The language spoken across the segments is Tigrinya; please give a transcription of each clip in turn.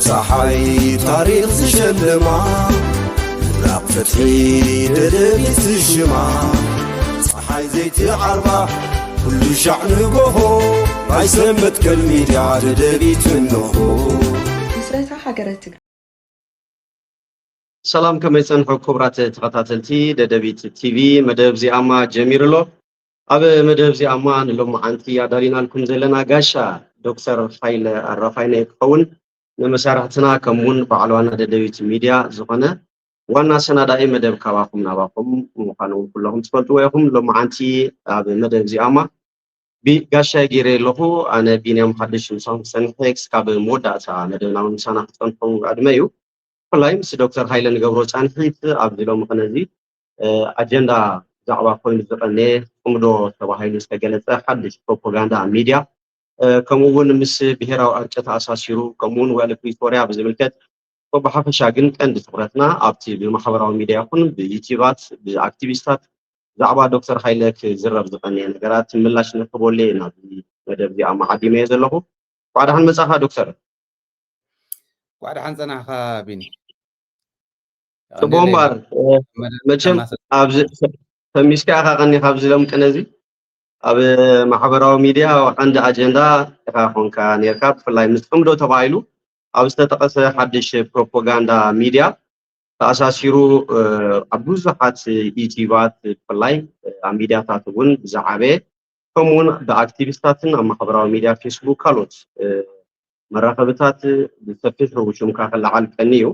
ፀሓይ ታሪኽ ዝሸልማ፣ ምብራቕ ፍትሒ ደደቢት ዝሽማ፣ ፀሓይ ዘይትዓርባ ኩሉ ሻዕ ንጎሆ፣ ናይ ሰብ መትከል ሚድያ ደደቢት እንሆ። ምስረታ ሃገረ ትግራይ። ሰላም፣ ከመይ ጸንሑ ክቡራት ተኸታተልቲ ደደቢት ቲቪ? መደብ ዚኣማ ጀሚሩ ኣሎ። ኣብ መደብ ዚኣማ ንሎማዓንቲ ኣዳሊናልኩም ዘለና ጋሻ ዶክተር ሃይለ ኣራፋይነ ክኸውን፣ ንመሳርሕትና ከምኡውን ባዕል ዋና ደደቢት ሚድያ ዝኾነ ዋና ሰናዳኢ መደብ ካባኹም ናባኹም ምዃኑ እውን ኩለኹም ትፈልጥዎ ኢኹም። ሎማዓንቲ ኣብ መደብ ዚኣማ ቢ-፣ ጋሻይ ገይረ ኣለኹ። ኣነ ቢንያም ሓድሽ ምሳኹም ክጸንሕ ክሳብ መወዳእታ መደብና እውን ምሳና ክጸንሑ ዕድመ እዩ። ብፍላይ ምስ ዶክተር ሃይለ ንገብሮ ጻንሒት ኣብዚ ሎሚ ቅነ እዚ፣ እ፣ ኣጀንዳ ዛዕባ ኮይኑ ዝቐነየ ጽምዶ ተባሂሉ ዝተገለጸ ሓድሽ ፕሮፓጋንዳ ሚድያ፣ እ፣ ከምኡ እውን ምስ ብሄራዊ ዕርቂ ተኣሳሲሩ፣ ከምኡ እውን ውዕሊ ፕሪቶርያ ብዝምልከት፣ ብሓፈሻ ግን ቀንዲ ትኹረትና ኣብቲ ብማሕበራዊ ሚድያ ይኹን ብዩቲባት ብኣክቲቪስታት ዛዕባ ዶክተር ሃይለ ክዝረብ ዝቐነየ ነገራት ምላሽ ንረኽበሉ ኢና ኣብዚ መደብ እዚኣ መዓዲመዮ ዘለኹ። እንኳዕ ደሓን መጻኻ ዶክተር። እንኳዕ ደሓን ጸናሕካ ቢኒ። ጽቡቕ እምበኣር፣ እ፣ መደብ መቸም ጸናሕ ኣብዚ ፈ-፣ ፈሚስካ ኢኻ ቀኒኻ ኣብዚ ሎም ቅነ እዚ ኣብ ማሕበራዊ ሚድያ ቀንዲ ኣጀንዳ ኢኻ ኮንካ ኔርካ። ብፍላይ ምስ ጽምዶ ተባሂሉ ኣብ ዝተጠቐሰ ሓድሽ ፕሮፓጋንዳ ሚድያ ተኣሳሲሩ፣ እ፣ ኣብ ብዙሓት ዩቲዩባት ብፍላይ ኣብ ሚድያታት እውን ብዝዓበየ ከምኡውን ብኣክቲቪስታትን ኣብ ማሕበራዊ ሚድያ ፌስቡክ ካልኦት፣ እ፣ መራኸብታት ብሰፊሑ ሽምካ ክለዓል ቀኒ እዩ።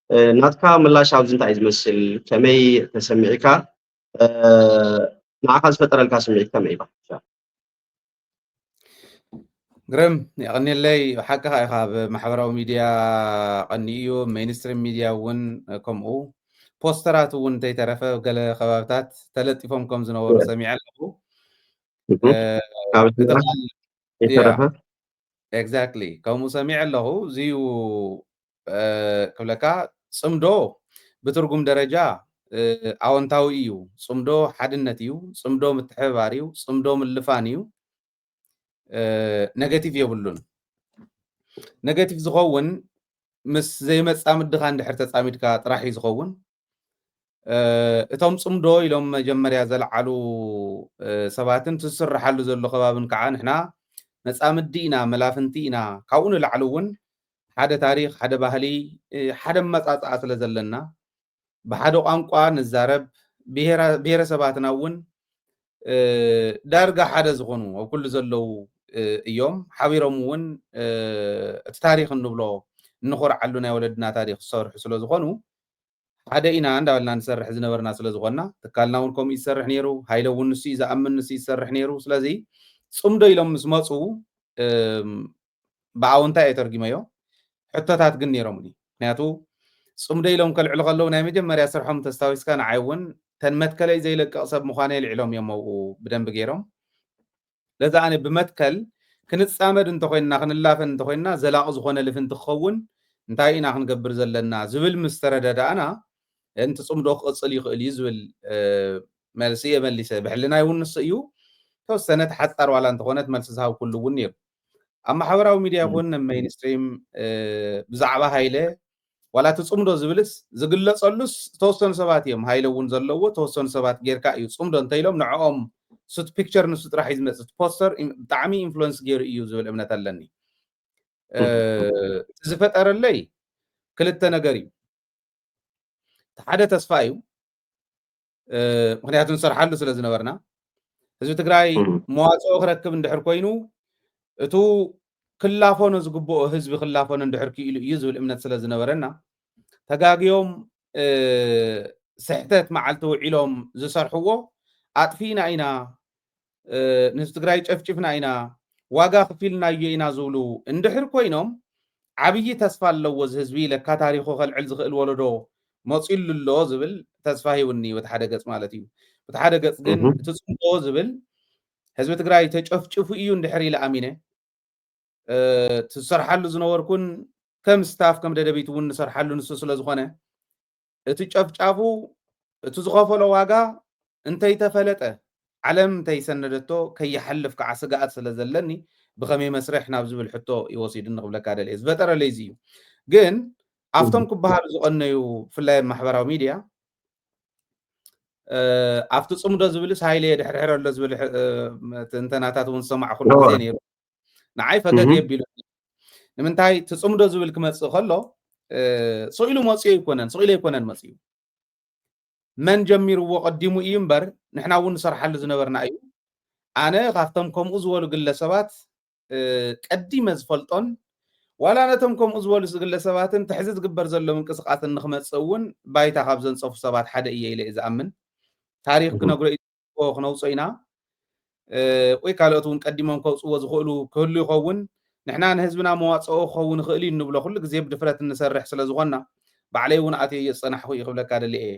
እ፣ ናትካ ምላሽ ኣብዚ እንታይ እዩ ዝመስል? ከመይ ተሰሚዕካ? እ፣ ንዓኻ ዝፈጠረልካ ስምዒት ከመይ እዩ? ብሓፈሻ? ግርም፣ የቐንየለይ። ብሓቅኻ ኢኻ፣ ኣብ ማሕበራዊ ሚድያ ቀኒ እዩ፣ ሜይንስትሪም ሚድያ እውን ከምኡ፣ ፖስተራት እውን እንተይተረፈ ኣብ ገለ ከባብታት ተለጢፎም ከም ዝነበሩ ሰሚዐ ኣለኹ። እ፣ ካብ እቲ እቲ ቃል ይተረፈ? ኤግዛክትሊ፣ ከምኡ ሰሚዐ ኣለኹ። እዚዩ እ፣ ክብለካ፣ ጽምዶ ብትርጉም ደረጃ፣ እ፣ ኣወንታዊ እዩ። ጽምዶ ሓድነት እዩ። ጽምዶ ምትሕብባር እዩ። ጽምዶ ምልፋን እዩ። እ፣ ኔጌቲቭ የብሉን። ኔጌቲቭ ዝኸውን ምስ ዘይመጻምድኻ እንድሕር ተጻሚድካ ጥራሕ እዩ ዝኸውን። እ፣ እቶም ጽምዶ ኢሎም መጀመርያ ዘልዓሉ፣ እ፣ ሰባትን እቲ ዝስርሓሉ ዘሎ ከባብን ከዓ ንሕና መጻምዲ ኢና፣ መላፍንቲ ኢና። ካብኡ ንላዕሊ እውን ሓደ ታሪኽ፣ ሓደ ባህሊ፣ እ፣ ሓደ ኣመጻጽኣ ስለ ዘለና፣ ብሓደ ቋንቋ ንዛረብ፣ ብሄራ-፣ ብሄረሰባትና እውን፣ እ፣ ዳርጋ ሓደ ዝኾኑ ኣብ ኩሉ ዘለዉ፣ እ፣ እዮም። ሓቢሮም እውን፣ እ፣ እቲ ታሪኽ እንብሎ እንኾርዓሉ ናይ ወለድና ታሪኽ ዝሰርሑ ስለ ዝኾኑ፣ ሓደ ኢና እንዳበልና ንሰርሕ ዝነበርና ስለ ዝኾንና፣ ትካልና እውን ከምኡ እዩ ዝሰርሕ ነይሩ። ሃይለ እውን ንሱ እዩ ዝኣምን፣ ንሱ እዩ ዝሰርሕ ነይሩ። ስለዚ ጽምዶ ኢሎም ምስ መጹ፣ እም፣ ብኣወንታ እየ ተርጊመዮ። ሕቶታት ግን ነይሮምኒ። ምክንያቱ ጽምዶ ኢሎም ከልዕሉ ከለዉ ናይ መጀመርያ ስርሖም ተስታዊስካ፣ ንዓይ እውን ተን መትከለይ ዘይለቅቕ ሰብ ምዃነይ ኣልዒሎም እዮም ኣብኡ ብደንቢ ገይሮም። ለዛ ኣነ ብመትከል ክንጻመድ እንተኾይንና፣ ክንላፈን እንተኾይንና፣ ዘላቒ ዝኾነ ልፍንቲ ክኸውን እንታይ ኢና ክንገብር ዘለና ዝብል ምስ ተረዳዳእና፣ እቲ ጽምዶ ክቕጽል ይኽእል እዩ ዝብል፣ እ፣ መልሲ እየ መሊሰ። ብሕልናይ እውን ንሱ እዩ። ተወሰነ ተሓጻር ዋላ እንተኾነት መልሲ ዝሃብኩሉ እውን ነይሩ። ኣብ ማሕበራዊ ሚድያ ይኹን ኣብ ሜይንስትሪም፣ እ፣ ብዛዕባ ሃይለ ዋላ እቲ ጽምዶ ዝብልስ ዝግለጸሉስ ዝተወሰኑ ሰባት እዮም። ሃይለ እውን ዘለዎ ተወሰኑ ሰባት ጌርካ እዩ ጽምዶ እንተኢሎም ንዕኦም ሱት ፒክቸር ንሱ ጥራሕ እዩ ዝመጽእ። እቲ ፖስተር ኢን-፣ ብጣዕሚ ኢንፍሉወንስ ገይሩ እዩ ዝብል እምነት ኣለኒ። እ፣ እቲ ዝፈጠረለይ ክልተ ነገር እዩ። እቲ ሓደ ተስፋ እዩ። እ፣ ምክንያቱ ንሰርሓሉ ስለ ዝነበርና፣ ህዝቢ ትግራይ እም። መዋፅኦ ክረክብ እንድሕር ኮይኑ፣ እቱ ክላፈኖ ዝግብኦ ህዝቢ ክላፈኖ እንድሕር ክኢሉ እዩ ዝብል እምነት ስለ ዝነበረና፣ ተጋግዮም፣ እ፣ ስሕተት መዓልቲ ውዒሎም ዝሰርሕዎ ኣጥፊእና ኢና፣ እ፣ ንህዝቢ ትግራይ ጨፍጭፍና ኢና፣ ዋጋ ከፊልናዮ ኢና ዝብሉ እንድሕር ኮይኖም፣ ዓብዪ ተስፋ ኣለዎ እዚ ህዝቢ፣ ለካ ታሪኹ ከልዕል ዝኽእል ወለዶ መፂሉ ኣሎ ዝብል ተስፋ ሂቡኒ በቲ ሓደ ገፅ ማለት እዩ። በቲ ሓደ ገፅ ግን እህ። እቲ ፅምዶ ዝብል ህዝቢ ትግራይ ተጨፍጭፉ እዩ እንድሕር ኢለ ኣሚነ፣ እ፣ እቲ ዝሰርሓሉ ዝነበርኩን ከም ስታፍ ከም ደደቢት እውን ንሰርሓሉ ንሱ ስለ ዝኾነ፣ እቲ ጨፍጫፉ፣ እቲ ዝኸፈሎ ዋጋ እንተይተፈለጠ፣ ዓለም እንተይሰነደቶ ከይሓልፍ ከዓ ስግኣት ስለ ዘለኒ፣ ብኸመይ መስርሕ ናብ ዝብል ሕቶ እዩ ወሲዱኒ ክብለካ ደልየ። ዝፈጠረለይ እዚ እዩ። ግን ኣብቶም ክበሃሉ ዝቐነዩ፣ ብፍላይ ኣብ ማሕበራዊ ሚድያ፣ እ፣ ኣብቲ ጽምዶ ዝብልስ ሃይለ የድሕርሕር ኣሎ ዝብል፣ እ፣ ትንተናታት እውን ዝሰማዕኩሉ ግዜ ነይሩ። ንዓይ ፈገግ የቢሉ። ንምንታይ እቲ ጽምዶ ዝብል ክመጽእ ከሎ፣ እ፣ ስቕ ኢሉ መጽኡ ኣይኮነን፣ ስቕ ኢሉ ኣይኮነን መጽኡ። መን ጀሚርዎ ቀዲሙ እዩ እምበር፣ ንሕና እውን ንሰርሓሉ ዝነበርና እዩ። ኣነ ካብቶም ከምኡ ዝበሉ ግለሰባት፣ እ፣ ቀዲመ ዝፈልጦን፣ ዋላ ነቶም ከምኡ ዝበሉ ግለሰባትን ትሕዚ ዝግበር ዘሎ ምንቅስቃስን ንክመጽእ እውን ባይታ ካብ ዘንጸፉ ሰባት ሓደ እየ ኢለ እየ ዝኣምን። ታሪኽ ክነግሮ እዩ፣ ክነውጾ ኢና። እ፣ ወይ ካልኦት እውን ቀዲሞም ከውጽዎ ዝኽእሉ ክህሉ ይኸውን። ንሕና ንህዝብና መዋጽኦ ክኸውን ይኽእል እዩ እንብሎ ኩሉ ግዜ ብድፍረት እንሰርሕ ስለ ዝኾንና፣ ባዕለይ እውን ኣትየ እየ ዝጸናሕኩ እዩ ክብለካ ደልየ እየ።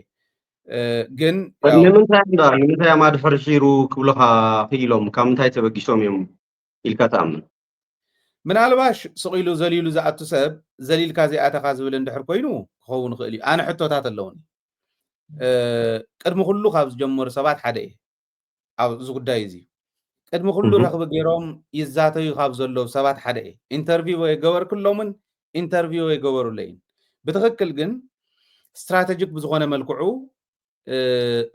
እ፣ ግን ያው ንምንታይ እንዳ፣ ንምንታይ ኣማድሕር ሒሩ ክብሉኻ ክኢሎም፣ ካብ ምንታይ ተበጊሶም እዮም ኢልካ ትኣምን? ምናልባሽ ስቕ ኢሉ ዘሊሉ ዝኣቱ ሰብ፣ ዘሊልካ ዘይኣተኻ ዝብል እንድሕር ኮይኑ ክኸውን ይኽእል እዩ። ኣነ ሕቶታት ኣለውኒ። እ፣ ቅድሚ ኩሉ ካብ ዝጀመሩ ሰባት ሓደ እየ። ኣብ እዚ ጉዳይ እዚ ቅድሚ ኩሉ እህ። ረኽቢ ገይሮም ይዛተዩ ካብ ዘለዉ ሰባት ሓደ እየ። ኢንተርቪው ኣይገበርክሎምን፣ ኢንተርቪው ኣይገበሩለይን። ብትኽክል ግን ስትራተጂክ ብዝኾነ መልክዑ፣ እ፣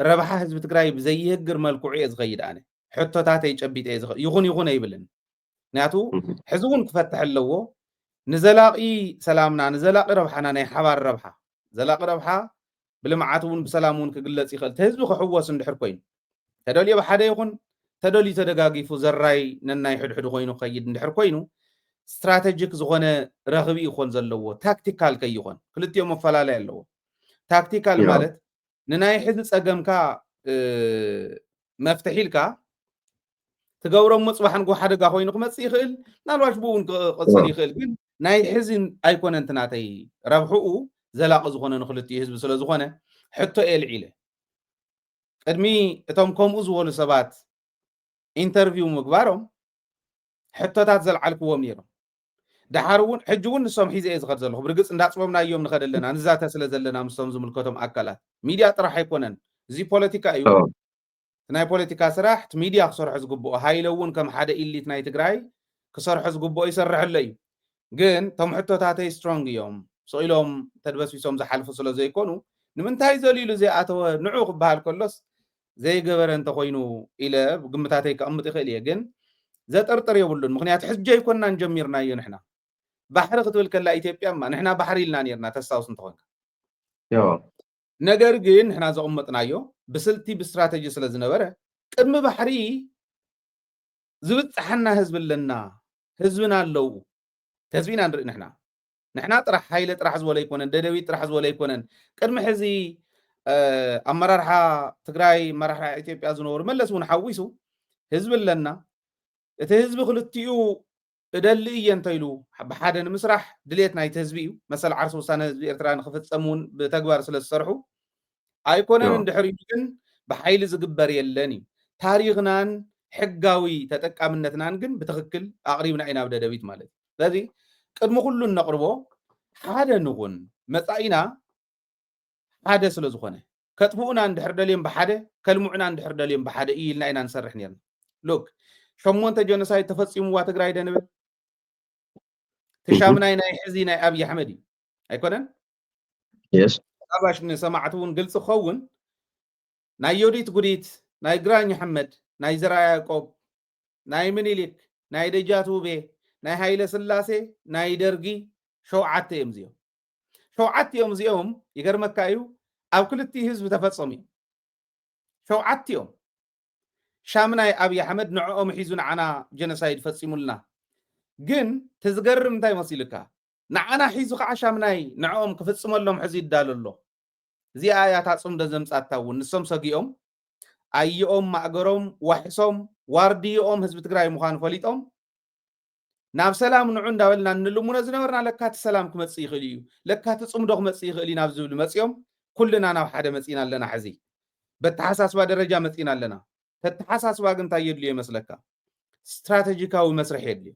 ረብሓ ህዝቢ ትግራይ ብዘይህግር መልክዑ እየ ዝኸይድ ኣነ። ሕቶታተይ ጨቢጠ እየ ዝኸ-፣ ይኹን ይኹን ኣይብልን። ምክንያቱ እህ። ሕዚ እውን ክፈትሕ ኣለዎ። ንዘላቒ ሰላምና፣ ንዘላቒ ረብሓና፣ ናይ ሓባር ረብሓ፣ ዘላቒ ረብሓ ብልምዓት እውን ብሰላም እውን ክግለጽ ይኽእል። እቲ ህዝቢ ክሕወስ እንድሕር ኮይኑ፣ ተደልዮ ብሓደ ይኹን፣ ተደልዩ ተደጋጊፉ ዘራይ ነናይ ሕድሕዱ ኮይኑ ክኸይድ እንድሕር ኮይኑ፣ ስትራተጂክ ዝኾነ ረኽቢ ይኾን ዘለዎ፣ ታክቲካል ከይኾን። ክልቲኦም መፈላለይ ኣለዎ። ታክቲካል ያው። ማለት ንናይ ሕዚ ጸገምካ፣ እ፣ መፍትሒ ኢልካ ትገብሮ እሞ፣ ጽባሕ ንግሆ ሓደጋ ኮይኑ ክመጽእ ይኽእል። ምናልባሽ ብኡ እውን ክቕጽል ያው። ይኽእል። ግን ናይ ሕዚ ኣይኮነን እቲ ናተይ ረብሕኡ ዘላቒ ዝኾነ ንክልቲኡ ህዝቢ ስለ ዝኾነ፣ ሕቶ እየ ኣልዒለ። ቅድሚ እቶም ከምኡ ዝበሉ ሰባት ኢንተርቪው ምግባሮም፣ ሕቶታት ዘልዓልክዎም ነይሮም። ደሓር እውን፣ ሕጂ እውን ንሶም ሒዘ እየ ዝኸድ ዘለኹ። ብርግጽ እንዳጽበብናዮም ንኸድ ኣለና፣ ንዛተ ስለ ዘለና ምስቶም ዝምልከቶም ኣካላት። ሚድያ ጥራሕ ኣይኮነን፣ እዚ ፖለቲካ እዩ። ኦ። እቲ ናይ ፖለቲካ ስራሕ፣ እቲ ሚድያ ክሰርሖ ዝግብኦ፣ ሃይለ እውን ከም ሓደ ኢሊት ናይ ትግራይ ክሰርሖ ዝግብኦ ይሰርሕ ኣሎ እዩ። ግን እቶም ሕቶታተይ ስትሮንግ እዮም። ስቕ ኢሎም ተድበስቢሶም ዝሓልፉ ስለ ዘይኮኑ፣ ንምንታይ ዘሊሉ ዘይኣተወ ንዑ ክበሃል ከሎስ፣ ዘይገበረ እንተኾይኑ ኢለ ግምታተይ ከቕምጥ ይኽእል እየ። ግን ዘጠርጥር የብሉን። ምኽንያቱ ሕጂ ኣይኮንናን ጀሚርናዮ ንሕና። ባሕሪ ክትብል ከላ ኢትዮጵያ እማ፣ ንሕና ባሕሪ ኢልና ነይርና፣ ተስታውስ እንተኾንካ። ያው። ነገር ግን ንሕና ዘቐመጥናዮ ብስልቲ፣ ብስትራተጂ ስለ ዝነበረ፣ ቅድሚ ባሕሪ ዝብጽሓና ህዝቢ ኣለና፣ ህዝብና ኣለዉ። ህዝቢ ኢና ንርኢ ንሕና። ንሕና ጥራሕ፣ ሃይለ ጥራሕ ዝበሎ ኣይኮነን፣ ደደቢት ጥራሕ ዝበሎ ኣይኮነን። ቅድሚ ሕዚ፣ እ፣ ኣመራርሓ ትግራይ፣ ኣመራርሓ ኢትዮጵያ ዝነበሩ፣ መለስ እውን ሓዊሱ፣ ህዝቢ ኣለና። እቲ ህዝቢ ክልቲኡ እደሊ እየ እንተኢሉ ብሓደ ንምስራሕ ድሌት ናይቲ ህዝቢ እዩ። መሰል ዓርሲ ውሳነ ህዝቢ ኤርትራ ንክፍጸም እውን ብተግባር ስለ ዝሰርሑ ኣይኮነን። ዮ። እንድሕር ኢሉ ግን ብሓይሊ ዝግበር የለን እዩ። ታሪኽናን ሕጋዊ ተጠቃምነትናን ግን ብትኽክል ኣቕሪብና ኢና ኣብ ደደቢት ማለት እዩ። ስለዚ ቅድሚ ኩሉ እነቕርቦ ሓደ ንኹን፣ መጻኢና ሓደ ስለ ዝኾነ፣ ከጥፍኡና እንድሕር ደልዮም ብሓደ፣ ከልምዑና እንድሕር ደልዮም ብሓደ እዩ ኢልና ኢና ንሰርሕ ነርና። ሉክ፣ ሸሞንተ ጀኖሳይድ ተፈጺምዋ ትግራይ ደ ንብል? እቲ እህ። ሻምናይ ናይ ሕዚ ናይ ኣብይ ኣሕመድ እዩ። ኣይኮነን? የስ። ምናልባሽ ንሰማዕቲ እውን ግልፂ ክኸውን፣ ናይ ዮዲት ጉዲት፣ ናይ ግራኝ ኣሕመድ፣ ናይ ዘርኣ ያዕቆብ፣ ናይ ምኒልክ፣ ናይ ደጃት ውቤ፣ ናይ ሃይለ ስላሴ፣ ናይ ደርጊ ሸውዓተ እዮም እዚኦም። ሸውዓቲኦም እዚኦም ይገርመካ እዩ፣ ኣብ ክልቲኡ ህዝቢ ተፈጸሙ እዮም። ሸውዓቲኦም። ሻምናይ ኣብይ ኣሕመድ ንዕኦም ሒዙ ንዓና ጀኖሳይድ ፈጺሙልና። ግን እቲ ዝገርም እንታይ መሲልካ? ንዓና ሒዙ ከዓ ሻምናይ ንዕኦም ክፍጽመሎም ሕዚ ይዳሎ ኣሎ። እዚኣ እያ እታ ጽምዶ ዘምጻታ እውን። ንሶም ሰጊኦም፣ ኣየኦም፣ ማእገሮም፣ ዋሕሶም፣ ዋርድይኦም ህዝቢ ትግራይ ምዃኑ ፈሊጦም፣ ናብ ሰላም ንዑ እንዳበልና እንልምኖ ዝነበርና፣ ለካ እቲ ሰላም ክመጽእ ይኽእል እዩ፣ ለካ እቲ ጽምዶ ክመጽእ ይኽእል እዩ ናብ ዝብል መጺኦም፣ ኩልና ናብ ሓደ መጺና ኣለና። ሕዚ በተሓሳስባ ደረጃ መጺና ኣለና። ተተሓሳስባ ግን እንታይ የድልዮ ይመስለካ? ስትራተጂካዊ መስርሕ የድልዮ።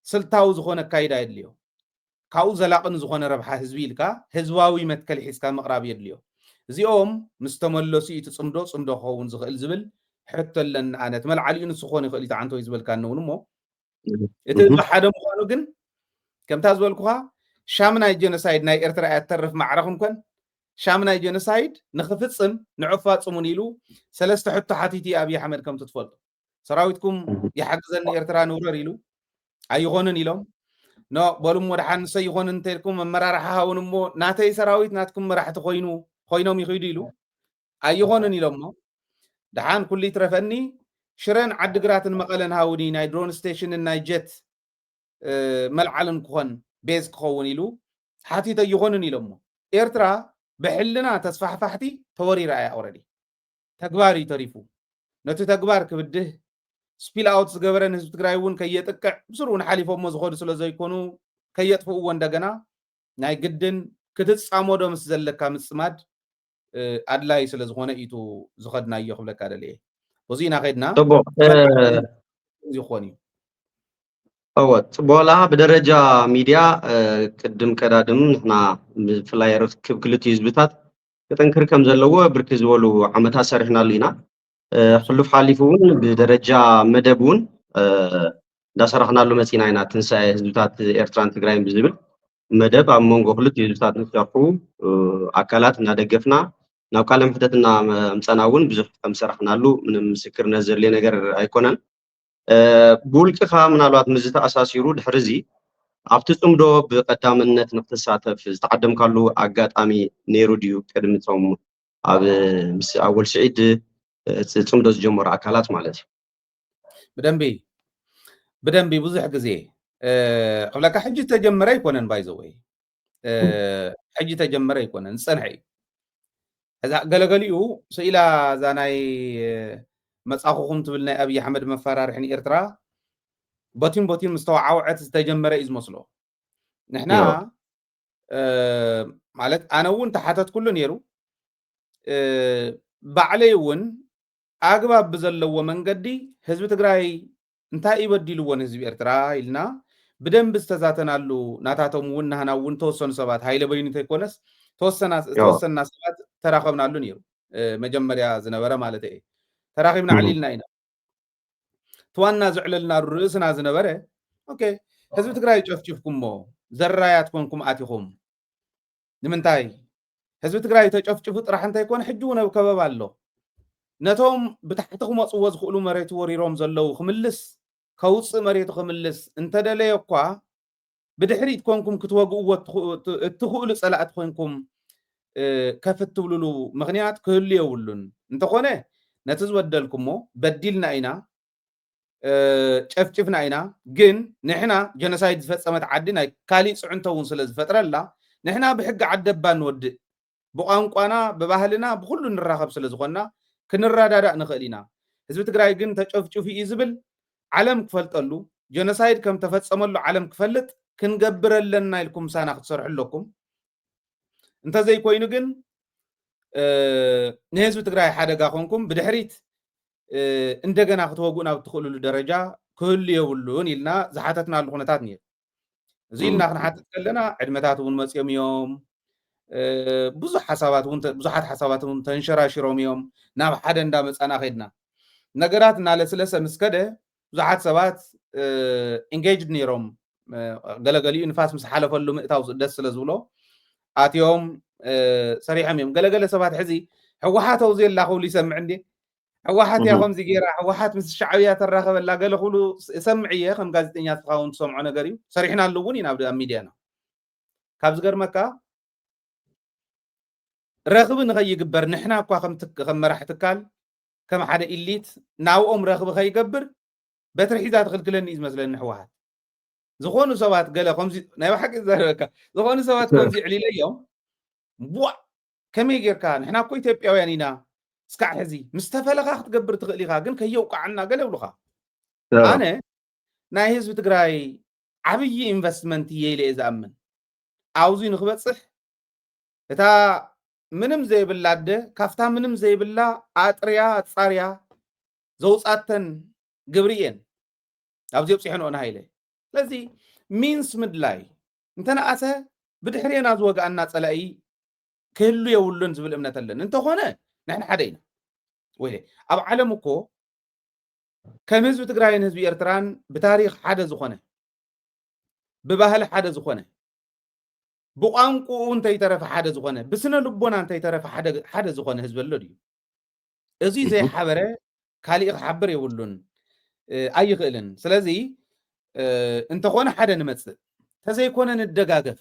ስልታዊ ዝኾነ ኣካይዳ የድልዮ። ካብኡ ዘላቒ ንዝኾነ ረብሓ ህዝቢ ኢልካ ህዝባዊ መትከል ሒዝካ ምቕራብ የድልዮ። እዚኦም ምስ ተመለሱ እዩ እቲ ጽምዶ ጽምዶ ክኸውን ዝኽእል ዝብል ሕቶ ኣለኒ ኣነ። እቲ መልዓሊኡ ንሱ ክኾን ይኽእል እዩ፣ እቲ ዓንተወይ ዝበልካኒ እውን እሞ፣ እቲ እህ። ብሓደ ምዃኑ ግን፣ ከምታ ዝበልኩኻ፣ ሻምናይ ጀኖሳይድ ናይ ኤርትራ እያ ትተርፍ ማዕረ ክንኮን፣ ሻምናይ ጀኖሳይድ ንኽፍጽም ንዑ ፋጽሙን ኢሉ ሰለስተ ሕቶ ሓቲቱ እዩ ኣብይ ኣሕመድ። ከምቲ ትፈልጡ፣ ሰራዊትኩም ይሓግዘኒ፣ ኤርትራ ንውረር ኢሉ ኣይኾንን ኢሎም። ኖ በሉ እሞ ደሓን ንሰ ይኾን እንተልኩም መመራርሓ ሃውን እሞ ናተይ ሰራዊት ናትኩም መራሕቲ ኮይኑ ኮይኖም ይኽዱ ኢሉ ኣይኾንን ኢሎሞ። ደሓን ኩሉ ይትረፈኒ፣ ሽረን ዓድግራትን መቐለን ሃውኒ ናይ ድሮን ስቴሽንን ናይ ጀት መልዓልን ክኾን ቤዝ ክኸውን ኢሉ ሓቲቶ ኣይኾንን ኢሎሞ። ኤርትራ ብሕልና ተስፋሕፋሕቲ ተወሪራ እያ። ኦረዲ ተግባር እዩ ተሪፉ። ነቲ ተግባር ክብድህ ስፒል ኣውት ዝገበረ ንህዝቢ ትግራይ እውን ከየጥቅዕ ብስሩ እውን ሓሊፎሞ ዝኸዱ ስለ ዘይኮኑ ከየጥፍእዎ እንደገና ናይ ግድን ክትጻመዶ ምስ ዘለካ ምጽማድ ኣድላይ ስለ ዝኾነ እዩ ዝኸድናዮ ክብለካ ደልየ። በዚ ኢና ከድና ጽቡቕ ይኾን እዩ። እወ ጽቡቕላ ብደረጃ ሚድያ ቅድም ቀዳድም ንሕና ብፍላይ ርክብ ክልቲኡ ህዝብታት ክጥንክር ከም ዘለዎ ብርክት ዝበሉ ዓመታት ሰሪሕናሉ ኢና። ሕሉፍ ሓሊፉ እውን ብደረጃ መደብ እውን እንዳሰራሕናሉ መፂና ኢና። ትንሳኤ ህዝብታት ኤርትራን ትግራይን ብዝብል መደብ ኣብ መንጎ ክልቲኡ ህዝብታት ንሰርሑ ኣካላት እናደገፍና ናብ ቃለ መሕተት እናምፀና እውን ብዙሕ ከም ሰራሕናሉ ምንም ምስክርነት ዘድልዮ ነገር ኣይኮነን። ብውልቅኻ ምናልባት ምስ ዝተኣሳሲሩ ድሕሪ እዚ ኣብቲ ፅምዶ ብቀዳምነት ንክትሳተፍ ዝተዓደምካሉ ኣጋጣሚ ነይሩ ድዩ? ቅድሚ እቶም ኣብ ምስ ኣወል ስዒድ ፅምዶ ዝጀመሩ ኣካላት ማለት እዩ። ብደንቢ ብደንቢ ብዙሕ ግዜ ክብለካ ሕጂ ተጀመረ ኣይኮነን ባይዘወይ ሕጂ ተጀመረ ኣይኮነን ዝፀንሐ እዩ። እዛ ገለገሊኡ ስኢላ እዛ ናይ መጻኹኹም ትብል ናይ ኣብይ ኣሕመድ መፈራርሒ ንኤርትራ በቲን በቲን ምስ ተወዓውዐት ዝተጀመረ እዩ ዝመስሎ። ንሕና ማለት ኣነ እውን ተሓተትኩሉ ነይሩ። ባዕለይ እውን ኣግባብ ብዘለዎ መንገዲ ህዝቢ ትግራይ እንታይ እዩ በዲልዎ ንህዝቢ ኤርትራ ኢልና ብደንቢ ዝተዛተናሉ፣ ናታቶም እውን ናህና እውን ተወሰኑ ሰባት ሃይለ በይኑ እንተይኮነስ ተወሰና ተወሰና ሰባት ተራኸብናሉ ነይሩ። መጀመርያ ዝነበረ ማለት እየ። ተራኺብና ዕሊልና ኢና። እቲ ዋና ዝዕለልና ርእስና ዝነበረ ኦኬ፣ ህዝቢ ትግራይ ጨፍጭፍኩሞ ዘራያት ኮንኩም ኣቲኹም። ንምንታይ ህዝቢ ትግራይ ተጨፍጭፉ ጥራሕ እንተይኮነ ሕጂ እውን ኣብ ከበባ ኣሎ። ነቶም ብታሕቲ ክመፅዎ ዝኽእሉ መሬት ወሪሮም ዘለዉ ክምልስ ከውፅእ መሬቱ ክምልስ እንተደለየ እኳ ብድሕሪት ኮንኩም ክትወግእዎ እትኽእሉ ፀላእቲ ኮንኩም ከፍ እትብልሉ ምኽንያት ክህሉ የብሉን። እንተኾነ ነቲ ዝበደልኩሞ በዲልና ኢና ጨፍጭፍና ኢና፣ ግን ንሕና ጀኖሳይድ ዝፈፀመት ዓዲ ናይ ካሊእ ፅዕንቶ እውን ስለ ዝፈጥረላ ንሕና ብሕጊ ዓደባ ንወድእ ብቋንቋና ብባህልና ብኩሉ ንራኸብ ስለ ዝኾንና ክንረዳዳእ ንኽእል ኢና። ህዝቢ ትግራይ ግን ተጨፍጭፉ እዩ ዝብል ዓለም ክፈልጠሉ፣ ጀኖሳይድ ከም ተፈፀመሉ ዓለም ክፈልጥ ክንገብር ኣለና ኢልኩም ምሳና ክትሰርሑ ኣለኩም። እንተዘይኮይኑ ግን ንህዝቢ ትግራይ ሓደጋ ኮንኩም ብድሕሪት እንደገና ክትወግኡ ናብ እትኽእልሉ ደረጃ ክህሉ የብሉን ኢልና ዝሓተትናሉ ኩነታት ነይሩ። እዚ ኢልና ክንሓትት ከለና ዕድመታት እውን መፅዮም እዮም። ብዙሕ ሓሳባት እውን ብዙሓት ሓሳባት እውን ተንሸራሽሮም እዮም። ናብ ሓደ እንዳመፃና ከድና ነገራት እናለስለሰ ምስ ከደ ብዙሓት ሰባት ኢንጌጅድ ነይሮም። ገለገሊኡ ንፋስ ምስ ሓለፈሉ ምእታው ደስ ስለ ዝብሎ ኣትዮም ሰሪሖም እዮም። ገለገለ ሰባት ሕዚ ህወሓት ኣውዚ የላ ክብሉ ይሰምዕ እንዴ? ህወሓት እያ ከምዚ ገይራ፣ ህወሓት ምስ ሻዕብያ ተራኸበላ ገለ ክብሉ እሰምዕ እየ። ከም ጋዜጠኛ ትኸውን ትሰምዖ ነገር እዩ። ሰሪሕናሉ እውን ኢና ኣብ ሚድያና። ካብ ዝገርመካ ረኽቢ ንኸይግበር ንሕና እኳ ከም መራሕ ትካል ከም ሓደ ኢሊት ናብኦም ረኽቢ ከይገብር በትሪ ሒዛ ትኽልክለኒ እዩ ዝመስለኒ ህወሓት። ዝኾኑ ሰባት ገለ ከምዚ ናይ ብሓቂ ዝዛረበካ ዝኾኑ ሰባት ከምዚ ዕሊለዮም ቧ ከመይ ጌርካ ንሕና እኮ ኢትዮጵያውያን ኢና እስካዕ ሕዚ ምስ ተፈለኻ ክትገብር ትኽእል ኢኻ ግን ከየውቃዓና ገለ ይብሉኻ። ኣነ ናይ ህዝቢ ትግራይ ዓብዪ ኢንቨስትመንት እየ ኢለ እየ ዝኣምን። ኣብዚ ንክበፅሕ እታ ምንም ዘይብላ ኣደ ካብታ ምንም ዘይብላ ኣጥርያ ኣፃርያ ዘውፃተን ግብሪ እየን ኣብዚ ኣብፂሐንኦ ንሃይለ። ስለዚ ሚንስ ምድላይ እንተነኣሰ ብድሕሬና ዝወግኣና ፀላኢ ክህሉ የብሉን ዝብል እምነት ኣለኒ። እንተኾነ ንሕና ሓደ ኢና። ወይ ኣብ ዓለም እኮ ከም ህዝቢ ትግራይን ህዝቢ ኤርትራን ብታሪኽ ሓደ ዝኾነ ብባህሊ ሓደ ዝኾነ ብቋንቁኡ እንተይተረፈ ሓደ ዝኾነ፣ ብስነ ልቦና እንተይተረፈ ሓደ ዝኾነ ህዝቢ ኣሎ ድዩ? እዚ ዘይሓበረ ካሊእ ክሓብር የብሉን፣ ኣይኽእልን። ስለዚ እንተኾነ ሓደ ንመፅእ፣ ተዘይኮነ ንደጋገፍ።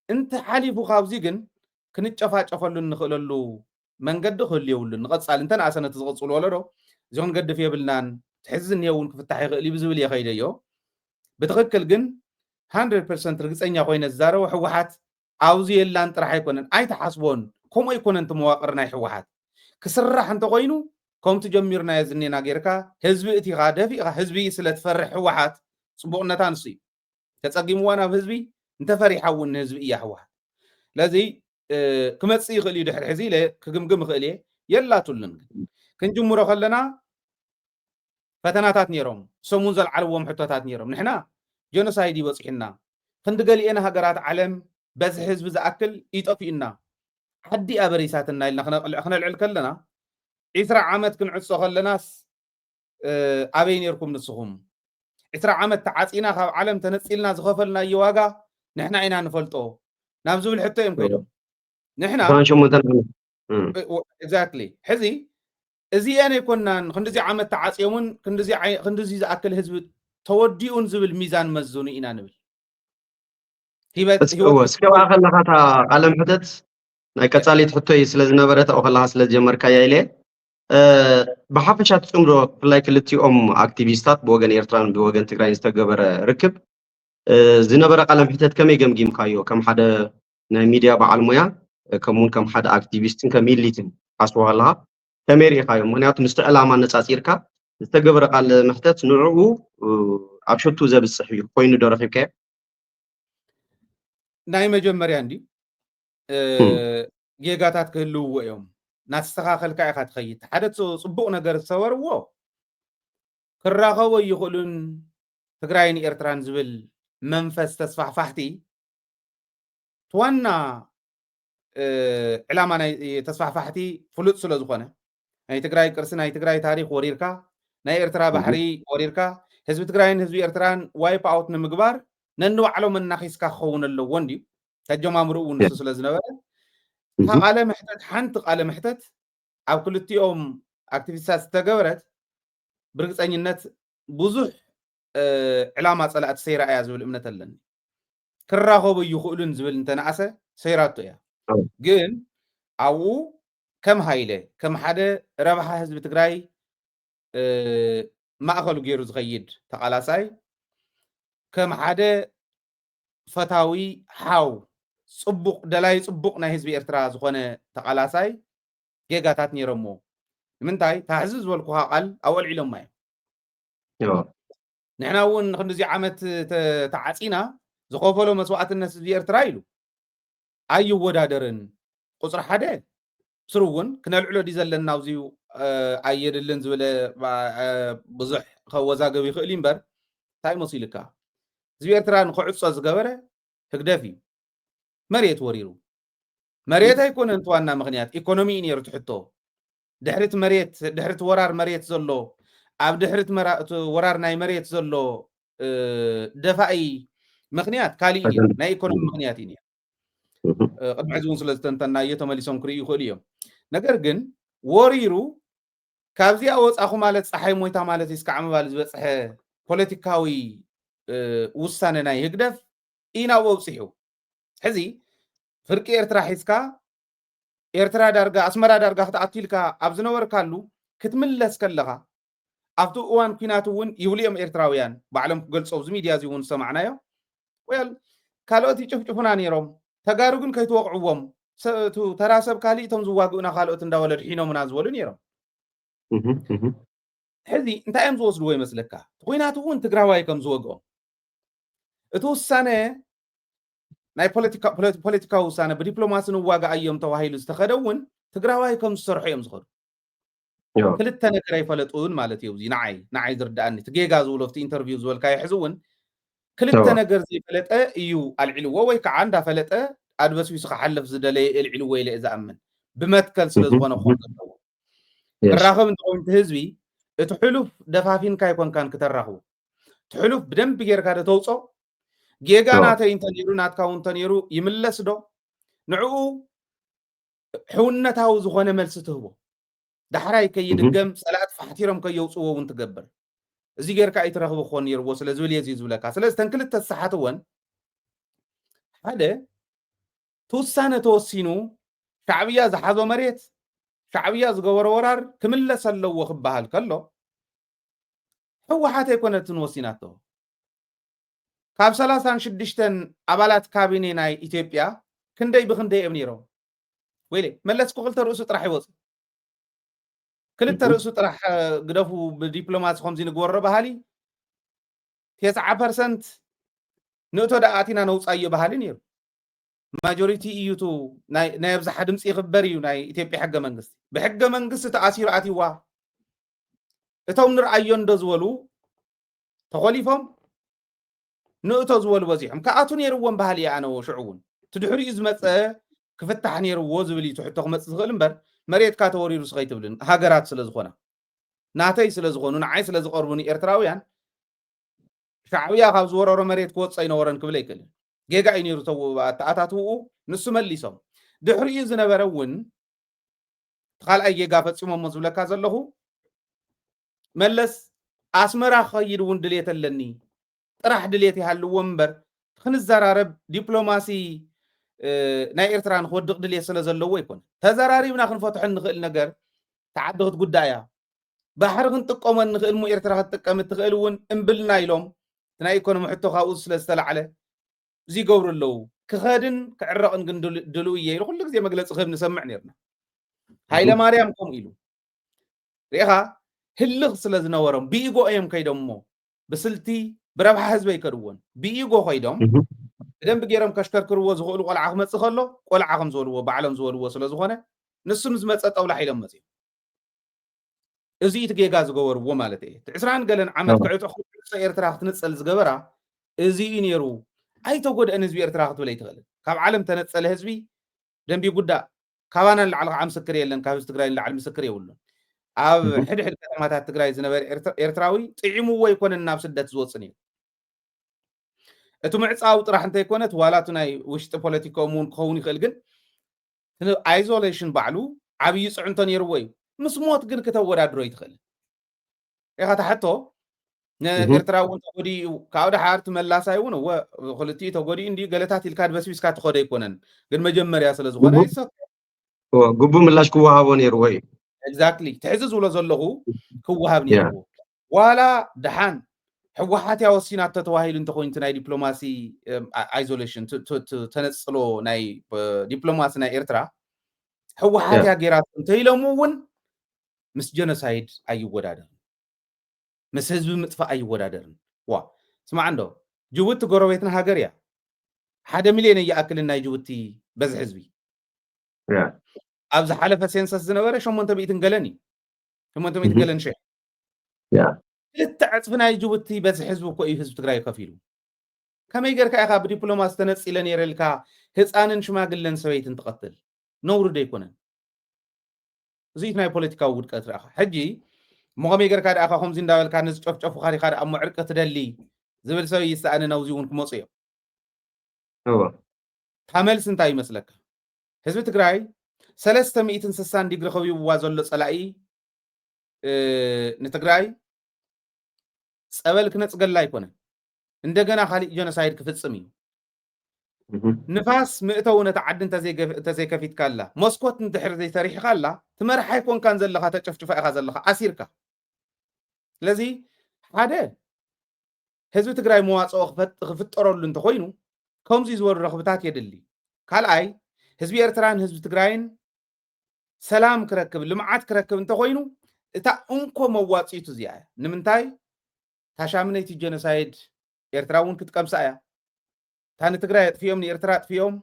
እንተ ሓሊፉ ካብዚ ግን ክንጨፋጨፈሉ እንኽእለሉ መንገዲ ክህሉ የብሉን። ንቐፃሊ እንተ ንኣሰ ነቲ ዝቕፅል ወለዶ እዚ ክንገድፍ የብልናን፣ ትሕዚ ዝኒሄ እውን ክፍታሕ ይኽእል እዩ ብዝብል እየ ከይደዮ። ብትኽክል ግን ሃንድረድ ፐርሰንት ርግፀኛ ኮይነ ዝዛረቦ፣ ህወሓት ኣብዚ የላን ጥራሕ ኣይኮነን፣ ኣይተሓስቦን። ከምኡ ኣይኮነን እቲ መዋቕር ናይ ህወሓት። ክስራሕ እንተኮይኑ ከምቲ ጀሚርናዮ ዝኔና ጌርካ ህዝቢ እቲኻ ደፊእኻ ህዝቢ ስለ ትፈርሕ ህወሓት ፅቡቕነታ ንሱ እዩ። ተፀጊምዋ ናብ ህዝቢ እንተፈሪሓ እውን ንህዝቢ እያ ህወሓት። ስለዚ ክመፅእ ይኽእል እዩ ድሕሪ ሕዚ ኢለ ክግምግም ይኽእል እየ። የላትሉን ግን ክንጅምሮ ከለና ፈተናታት ነይሮም፣ ሰሙን ዘልዓልዎም ሕቶታት ነይሮም። ንሕና ጀኖሳይድ ይበፅሑና፣ ክንዲ ገሊኤን ሃገራት ዓለም በዝሒ ህዝቢ ዝኣክል ይጠፍኡና፣ ዓዲ ኣበሪሳትና ኢልና ክነልዕል ከለና፣ ዒስራ ዓመት ክንዕጾ ከለናስ ኣበይ ነርኩም ንስኹም? ዒስራ ዓመት ተዓፂና ካብ ዓለም ተነፂልና ዝኸፈልናዮ ዋጋ ንሕና ኢና ንፈልጦ ናብ ዝብል ሕቶ እዮም ኮይኖም። ንሕና exactly ሕዚ እዚአን ኣይኮናን ክንዲዚ ዓመት ተዓፅዮምን ክንዲዚ ዝኣክል ህዝቢ ተወዲኡን ዝብል ሚዛን መዝኑ ኢና ንብል። እስከ ከለካ እታ ቃለ ምሕተት ናይ ቀፃሊት ሕቶይ ስለ ዝነበረት ኣብኡ ከለካ ስለ ዝጀመርካያ ኢለ ብሓፈሻ ትፅምዶ ብፍላይ ክልቲኦም ኣክቲቪስታት ብወገን ኤርትራን ብወገን ትግራይን ዝተገበረ ርክብ ዝነበረ ቃለ ምሕተት ከመይ ገምጊምካዮ? ከም ሓደ ናይ ሚድያ በዓል ሞያ ከምኡውን ከም ሓደ ኣክቲቪስትን ከም ኢሊትን ሓስቦ ከለካ ከመይ ርኢኻዮ? ምክንያቱ ምስቲ ዕላማ ነፃፂርካ ዝተገበረ ቃለ ምሕተት ንዕኡ ኣብ ሸቱ ዘብፅሕ እዩ ኮይኑ ዶ ረኪብካዮ? ናይ መጀመርያ እንዲ ጌጋታት ክህልውዎ እዮም። ናስተኻኸልካ ኢኻ ትኸይድ። ሓደ ጽቡቕ ነገር ዝሰበርዎ ክራኸቡ ኣይኽእሉን ትግራይን ኤርትራን ዝብል መንፈስ ተስፋሕፋሕቲ ዋና ዕላማ ናይ ተስፋሕፋሕቲ ፍሉጥ ስለ ዝኾነ ናይ ትግራይ ቅርሲ ናይ ትግራይ ታሪክ ወሪርካ ናይ ኤርትራ ባሕሪ ወሪርካ ህዝቢ ትግራይን ህዝቢ ኤርትራን ዋይፕ ኣውት ንምግባር ነንባዕሎም መናኺስካ ክኸውን ኣለዎ እንድዩ። ከጀማምሩ እውን ንሱ ስለ ዝነበረ እታ ቃለ ምሕተት ሓንቲ ቃለ ምሕተት ኣብ ክልቲኦም ኣክቲቪስታት ዝተገበረት ብርግፀኝነት ብዙሕ ዕላማ ፀላእቲ ሰይራ እያ ዝብል እምነት ኣለኒ። ክራኸቡ ይኽእሉን ዝብል እንተነኣሰ ሰይራቶ እያ። ግን ኣብኡ ከም ሃይለ ከም ሓደ ረብሓ ህዝቢ ትግራይ ማእኸሉ ገይሩ ዝኸይድ ተቓላሳይ ከም ሓደ ፈታዊ ሓው ፅቡቕ ደላይ ፅቡቕ ናይ ህዝቢ ኤርትራ ዝኾነ ተቓላሳይ ጌጋታት ነይሮሞ። ንምንታይ ታሕዚ ዝበልኩኻ ቃል ኣብኡ ኣልዒሎማ እዮም። ንሕና እውን ክንዲዚ ዓመት ተዓፂና ዝኸፈሎ መስዋእትነት ህዝቢ ኤርትራ ኢሉ ኣይወዳደርን። ቁፅሪ ሓደ ስሩ እውን ክነልዕሎ ድዩ ዘለና ኣብዚ ኣየድልን ዝበለ ብዙሕ ከወዛገብ ይኽእል እዩ እምበር እንታይ መሲልካ ህዝቢ ኤርትራ ንክዕፆ ዝገበረ ህግደፍ እዩ። መሬት ወሪሩ መሬት ኣይኮነን እቲ ዋና ምክንያት ኢኮኖሚ እዩ ነይሩ ትሕቶ ድሕሪት መሬት ድሕሪት ወራር መሬት ዘሎ ኣብ ድሕሪት ወራር ናይ መሬት ዘሎ ደፋኢ ምክንያት ካሊእ እዩ ናይ ኢኮኖሚ ምክንያት እዩ ነይሩ። ቅድሚ ሕዚ እውን ስለ ዝተንተናዮ ተመሊሶም ክርእዩ ይኽእሉ እዮም። ነገር ግን ወሪሩ ካብዚኣ ወፃኹ ማለት ፀሓይ ሞይታ ማለት እዩ እስካዕ ምባል ዝበፅሐ ፖለቲካዊ ውሳነ ናይ ህግደፍ እዩ ናብኡ ኣብፂሑ። ሕዚ ፍርቂ ኤርትራ ሒዝካ ኤርትራ ዳርጋ ኣስመራ ዳርጋ ክትኣቱ ኢልካ ኣብ ዝነበርካሉ ክትምለስ ከለኻ ኣብቲ እዋን ኩናት እውን ይብሉ እዮም ኤርትራውያን ባዕሎም ክገልፁ ኣብዚ ሚድያ እዚ እውን ዝሰማዕናዮ ወያል ካልኦት ይጭፍጭፉና ነይሮም ተጋሩ ግን ከይትወቕዕዎም ተራ ሰብ ካሊእ እቶም ዝዋግኡና ካልኦት እንዳበለ ድሒኖምና ዝበሉ ነይሮም። ሕዚ እንታይ እዮም ዝወስድዎ ይመስለካ? እቲ ኩናት እውን ትግራዋይ ከም ዝወግኦም እቲ ውሳነ ናይ ፖለቲካዊ ውሳነ ብዲፕሎማሲ ንዋጋእ እዮም ተባሂሉ ዝተኸደ እውን ትግራዋይ ከም ዝሰርሑ እዮም ዝኸዱ። ክልተ ነገር ኣይፈለጡን ማለት እዩ። እዚ ንዓይ ንዓይ ዝርዳኣኒ እቲ ጌጋ ዝብሎ ኣብቲ ኢንተርቪው ዝበልካዮ ሕዚ እውን ክልተ ነገር ዘይፈለጠ እዩ ኣልዒልዎ ወይ ከዓ እንዳፈለጠ ኣድበስቢሱ ክሓልፍ ዝደለየ ኣልዒልዎ ኢለ እየ ዝኣምን። ብመትከል ስለ ዝኾነ ክኾን ዘለዎ ክራኸብ እንተኮይኑ እቲ ህዝቢ እቲ ሕሉፍ ደፋፊንካ ኣይኮንካን ክተራኽቦ እቲ ሕሉፍ ብደንቢ ጌርካ ዶ ተውፆ ጌጋ ናተይ እንተነይሩ፣ ናትካ እውን እንተነይሩ ይምለስ ዶ? ንዕኡ ሕውነታዊ ዝኾነ መልሲ ትህቦ። ዳሕራይ ከይድገም፣ ጸላእቲ ፋሕቲሮም ከየውጽዎ እውን ትገብር። እዚ ጌርካ ኣይትረኽብ ክኾን ነይርዎ ስለ ዝብል እየ እዚ ዝብለካ። ስለዚ እተን ክልተ ዝሰሓትወን፣ ሓደ፣ እቲ ውሳነ ተወሲኑ፣ ሻዕብያ ዝሓዞ መሬት፣ ሻዕብያ ዝገበሮ ወራር ክምለስ ኣለዎ ክበሃል ከሎ፣ ህወሓት ኣይኮነትን ወሲናቶ። ካብ ሰላሳን ሽዱሽተን ኣባላት ካቢኔ ናይ ኢትዮጵያ ክንደይ ብክንደይ እዮም ነይሮም? ወይለ፣ መለስ እኮ ክልተ ርእሱ ጥራሕ ይወጽእ። ክልተ ርእሱ ጥራሕ፣ እ፣ ግደፉ፣ ብዲፕሎማሲ ከምዚ ንግበሮ በሃሊ፣ ተስዓ ፐርሰንት ንእቶ ደኣ ኣቲና ነውጻዮ በሃሊ ነይሩ። ማጆሪቲ እዩ፣ እቲ ናይ፣ ናይ ኣብዝሓ ድምፂ ይኽበር እዩ ናይ ኢትዮጵያ ሕገ መንግስቲ። ብሕገ መንግስቲ ተኣሲሩ ኣትይዋ። እቶም ንርኣዮ እንዶ ዝበሉ ተኾሊፎም፣ ንእቶ ዝበሉ በዚሖም። ክኣቱ ነይርዎም በሃሊ እየ ኣነ ሽዑ እውን። እቲ ድሕሪኡ ዝመፀ ክፍታሕ ነይርዎ ዝብል እዩ እቲ ሕቶ ክመፅእ ዝኽእል እምበር፣ መሬትካ ተወሪሩ ስኸይ ትብልን ሃገራት ስለ ዝኾና፣ ናተይ ስለ ዝኾኑ፣ ንዓይ ስለ ዝቐርቡኒ ኤርትራውያን፣ ሻዕብያ ካብ ዝወረሮ መሬት ክወፅእ ኣይነበረን ክብል ኣይክእልን። ጌጋ እዩ ነይሩ ተው-፣ ኣተኣታትውኡ፣ ንሱ መሊሶም። ድሕሪኡ ዝነበረ እውን እቲ ካልኣይ ጌጋ ፈፂሞሞ ዝብለካ ዘለኹ፣ መለስ ኣስመራ ክኸይድ እውን ድሌት ኣለኒ፣ ጥራሕ ድሌት ይሃልዎ እምበር፣ ክንዘራረብ፣ ዲፕሎማሲ፣ እ፣ ናይ ኤርትራ ንክወድቕ ድሌት ስለ ዘለዎ ኣይኮነ። ተዘራሪብና ክንፈትሖ እንኽእል ነገር፣ እቲ ዓዲ ክትጉዳእ እያ። ባሕሪ ክንጥቀሞ እንኽእል እሞ ኤርትራ ክትጥቀም እትኽእል እውን እምብልና ኢሎም፣ እቲ ናይ ኢኮኖሚ ሕቶ ካብኡ ስለ ዝተላዕለ፣ እዚ ይገብሩ ኣለዉ። ክኸድን ክዕረቕን ግን ድሉ-፣ ድልው እየ ኢሉ ኩሉ ግዜ መግለፂ ክህብ ንሰምዕ ነይርና። ሃይለ ማርያም ከምኡ ኢሉ። ሪኢኻ፣ ህልኽ ስለ ዝነበሮም፣ ብኢጎ እዮም ከይዶም እሞ፣ ብስልቲ፣ ብረብሓ ህዝቢ ኣይከድዎን። ብኢጎ ከይዶም፣ ብደንቢ ገይሮም ከሽከርክርዎ ዝኽእሉ ቆልዓ ክመጽእ ከሎ፣ ቆልዓ ከም ዝበልዎ፣ ባዕሎም ዝበልዎ ስለ ዝኾነ፣ ንሱ ምስ መጸ ጠውላሕ ኢሎም መጽዮም። እዚ እቲ ጌጋ ዝገበርዎ ማለት እየ። እቲ ዕስራን ገለን ዓመት ክዕጾ፣ ክዕጾ ኤርትራ ክትንጸል ዝገበራ፣ እዚ እዩ ነይሩ። ኣይተጎድአን ህዝቢ ኤርትራ ክትብል ኣይትኽእልን። ካብ ዓለም ተነጸለ ህዝቢ ደንቢ ጉዳእ፣ ካባና ንላዕሊ ከዓ ምስክር የለን፣ ካብ ህዝቢ ትግራይ ንላዕሊ ምስክር የብሉን። ኣብ ሕድሕድ ከተማታት ትግራይ ዝነበረ ኤርትራ-፣ ኤርትራዊ ጥዒምዎ ኣይኮነን ናብ ስደት ዝወፅእ ነይሩ። እቲ ምዕፃው ጥራሕ እንተይኮነ፣ እቲ ዋላ እቲ ናይ ውሽጢ ፖለቲካኦም እውን ክኸውን ይኽእል፣ ግን እቲ ኣይዞሌሽን ባዕሉ ዓብዪ ፅዕንቶ ነይርዎ እዩ። ምስ ሞት ግን ክተወዳድሮ ኣይትኽእልን። ኢኻ ትሓቶ፣ ን-፣ እህ። ኤርትራ እውን ተጎዲኡ እዩ። ካብኡ ደሓር እቲ መላሳይ እውን፣ እወ፣ ክልቲኡ ተጎዲኡ እንድዩ፣ ገለታት ኢልካ ድበስቢስካ ትኸዶ ኣይኮነን። ግን መጀመርያ ስለ ዝኾነ፣ እህ። ይሰ-፣ እወ፣ ግቡእ ምላሽ ክወሃቦ ነይርዎ እዩ። ኤግዛክትሊ። ትሕዚ ዝብሎ ዘለኹ ክወሃብ ያ። ነይርዎ። ዋላ ደሓን ህወሓት እያ ወሲናቶ ተባሂሉ እንተኾይኑ፣ እቲ ናይ ዲፕሎማሲ፣ እም፣ ኣ-፣ ኣይዞሌሽን፣ ት-፣ ት-፣ ት-፣ ተነጽሎ ናይ፣ እ፣ ዲፕሎማሲ ናይ ኤርትራ፣ ህወሓት ያ። እያ ገይራቶ እንተኢሎም እውን፣ ምስ ጀኖሳይድ ኣይወዳደርን። ምስ ህዝቢ ምጥፋእ ኣይወዳደርን። ዋ፣ ስማዕ እንዶ፣ ጅቡቲ ጎረቤትና ሃገር እያ። ሓደ ሚልዮን ኣይኣክልን ናይ ጅቡቲ በዝሒ ህዝቢ። ያ። ኣብ ዝሓለፈ ሴንሰስ ዝነበረ ሸሞንተ ሚእትን ገለን እዩ። ሸሞንተ ሚእትን እህ። ገለን ሽሕ። ያ። ክልተ ዕጽፊ ናይ ጅቡቲ በዝሒ ህዝቢ እኮ እዩ ህዝቢ ትግራይ ከፊሉ። ከመይ ጌርካ ኢኻ ብዲፕሎማሲ ተነጺለ ነይረ ኢልካ ህፃንን ሽማግለን ሰበይትን ትቐትል? ነውሪ ዶ ኣይኮነን? እዚ ናይ ፖለቲካዊ ውድቀት ረኣኻ። ሕጂ እሞ ከመይ ጌርካ ደኣ ከምዚ እንዳበልካ ንዝጨፍጨፉኻ ዲኻ ደኣ እሞ ዕርቂ ትደሊ ዝብል ሰብ ይሰኣንን ኣብዚ እውን ክመፁ እዮም። እወ። እታ መልሲ እንታይ ይመስለካ? ህዝቢ ትግራይ ሰለስተ ሚእትን ስሳን ዲግሪ ከቢብዋ ዘሎ ጸላኢ፣ እ፣ ንትግራይ ጸበል ክነጽገላ ኣይኮነን። እንደገና ካሊእ ጀኖሳይድ ክፍጽም እዩ። እህ። ንፋስ መእተዊ ነታ ዓዲ እንተዘይገፍ-፣ እንተዘይከፊትካላ፣ መስኮት እንድሕር ዘይሰሪሕካላ፣ ትመርሕ ኣይኮንካን ዘለኻ፣ ተጨፍጭፋ ኢኻ ዘለኻ፣ ኣሲርካ። ስለዚ ሓደ ህዝቢ ትግራይ መዋፅኦ ክፈጥ-፣ ክፍጠረሉ እንተኾይኑ ከምዚ ዝበሉ ረኽብታት የድሊ። ካልኣይ ህዝቢ ኤርትራን ህዝቢ ትግራይን ሰላም ክረክብ ልምዓት ክረክብ እንተኾይኑ እታ እንኮ መዋፅኢቱ እዚኣ እያ። ንምንታይ? እታ ሻምነይቲ ጀኖሳይድ ኤርትራ እውን ክትቀምሳ እያ። እታ ንትግራይ ኣጥፊኦም ንኤርትራ ኣጥፊኦም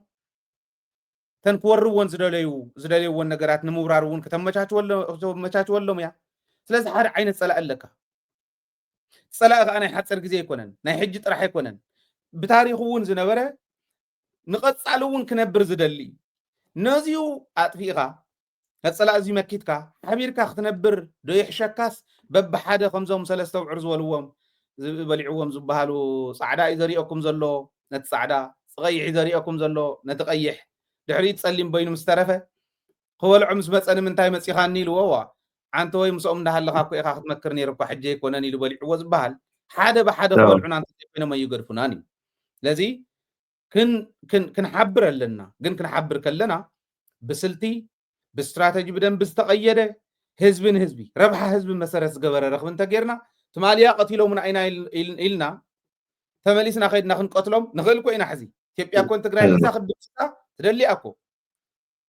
እተን ክወርወን ዝደለዩ ዝደለይወን ነገራት ንምውራር እውን ከተመቻችወሎ-፣ ከተመቻችወሎም እያ። ስለዚ ሓደ ዓይነት ፀላኢ ኣለካ። ፀላኢ ከዓ ናይ ሓፂር ግዜ ኣይኮነን፣ ናይ ሕጂ ጥራሕ ኣይኮነን። ብታሪኹ እውን ዝነበረ ንቐፃሊ እውን ክነብር ዝደሊ እዩ። ነዚኡ ኣጥፊእኻ፣ ነቲ ፀላኢ እዚ መኪትካ ሓቢርካ ክትነብር ዶ ይሕሸካስ በብሓደ ከምዞም ሰለስተ ብዕር ዝበልዎም ዝ-፣ በሊዕዎም ዝበሃሉ ፃዕዳ እዩ ዘሪኦኩም ዘሎ፣ ነቲ ፃዕዳ፣ እቲ ቀይሕ እዩ ዘሪኦኩም ዘሎ ነቲ ቀይሕ፣ ድሕሪኡ ጸሊም በይኑ ምስ ተረፈ፣ ክበልዖ ምስ መጸ ንምንታይ መጺኻኒ ኢልዎ። ዋ፣ ዓንተ ወይ ምስኦም እንዳሃለኻ እኮ ኢኻ ክትመክር ነይርኳ፣ ሕጂ ኣይኮነን ኢሉ በሊዕዎ ዝበሃል፣ ሓደ ብሓደ ክበልዑና እንተዘይኮይኖም ኣይገድፉናን እዩ። ስለዚ ክንሓብር ኣለና። ግን ክንሓብር ከለና ብስልቲ፣ ብስትራተጂ፣ ብደንቢ ዝተቐየደ፣ ህዝቢ ንህዝቢ፣ ረብሓ ህዝቢ መሰረት ዝገበረ ረኽቢ እንተጌርና፣ ትማሊያ ቀቲሎምና ኢና ኢልና ተመሊስና ከይድና ክንቀትሎም ንኽእል እኮ ኢና። ሕዚ ኢትዮጵያ እኮ ንትግራይ ሒዛ ክትድምስሳ ትደሊ እያ እኮ።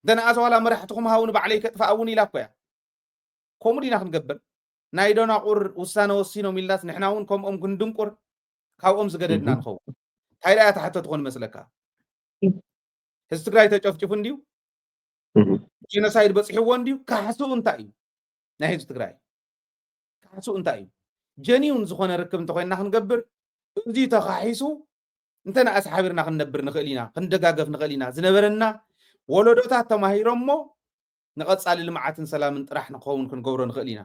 እንተ ንኣስ ዋላ መራሕትኹም ሃውኒ ባዕለይ ከጥፍኣ እውን ኢላ እኮ እያ። ከምኡ ዲና ክንገብር? ናይ ደናቁር ውሳነ ወሲኖም ኢልናስ ንሕና እውን ከምኦም ክንድንቁር ካብኦም ዝገደድና ንኸውን። እንታይ ደኣ እያ ትሓቶ ትኾን ይመስለካ? ህዝቢ ትግራይ ተጨፍጭፉ እንድዩ? ጄኖሳይድ በፂሕዎ እንድዩ? ካሕስኡ እንታይ እዩ? ናይ ህዝቢ ትግራይ ካሕስኡ እንታይ እዩ? ጀኒውን ዝኾነ ርክብ እንተኮይንና ክንገብር፣ እዚ ተኻሒሱ እንተ ንኣስ ሓቢርና ክንነብር ንኽእል ኢና፣ ክንደጋገፍ ንኽእል ኢና። ዝነበረና ወለዶታት ተማሂሮሞ ንቐፃሊ ልምዓትን ሰላምን ጥራሕ ንክኸውን ክንገብሮ ንኽእል ኢና።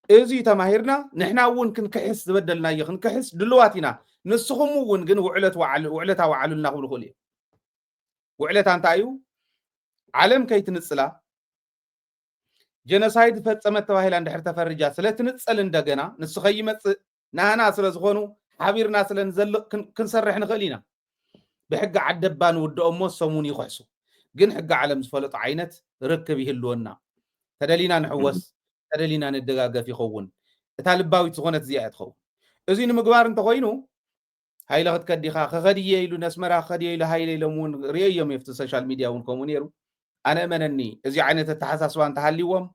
እዚ ተማሂርና ንሕና እውን ክንክሕስ፣ ዝበደልናዮ ክንክሕስ ድልዋት ኢና። ንስኹም እውን ግን ውዕለት ወዓል-፣ ውዕለት ኣውዓሉልና ክብሉ ይኽእሉ እዮም። ውዕለታ እንታይ እዩ? ዓለም ከይትንፅላ፣ ጀኖሳይድ ፈፀመት ተባሂላ እንድሕር ተፈርጃ ስለ ትንፀል እንደገና ንሱ ከይመፅእ ናህና ስለ ዝኾኑ ሓቢርና ስለ ንዘልቕ ክን-፣ ክንሰርሕ ንኽእል ኢና። ብሕጊ ዓደባ ንውድኦ እሞ እሶም እውን ይኽሕሱ። ግን ሕጊ ዓለም ዝፈለጦ ዓይነት ርክብ ይህልወና። ተደሊና ንሕወስ፣ ተደሊና ንደጋገፍ ይኸውን። እታ ልባዊት ዝኾነት እዚኣ እያ ትኸውን። እዚ ንምግባር እንተኾይኑ፣ ሃይለ ክትከድ ዲኻ? ክኸድ እየ ኢሉ፣ ነስመራ ክኸድ እየ ኢሉ ሃይለ ኢሎም እውን ርእየዮም እየ፣ ኣብቲ ሶሻል ሚድያ እውን ከምኡ ነይሩ። ኣነ እመነኒ፣ እዚ ዓይነት ኣተሓሳስባ እንተሃልይዎም፣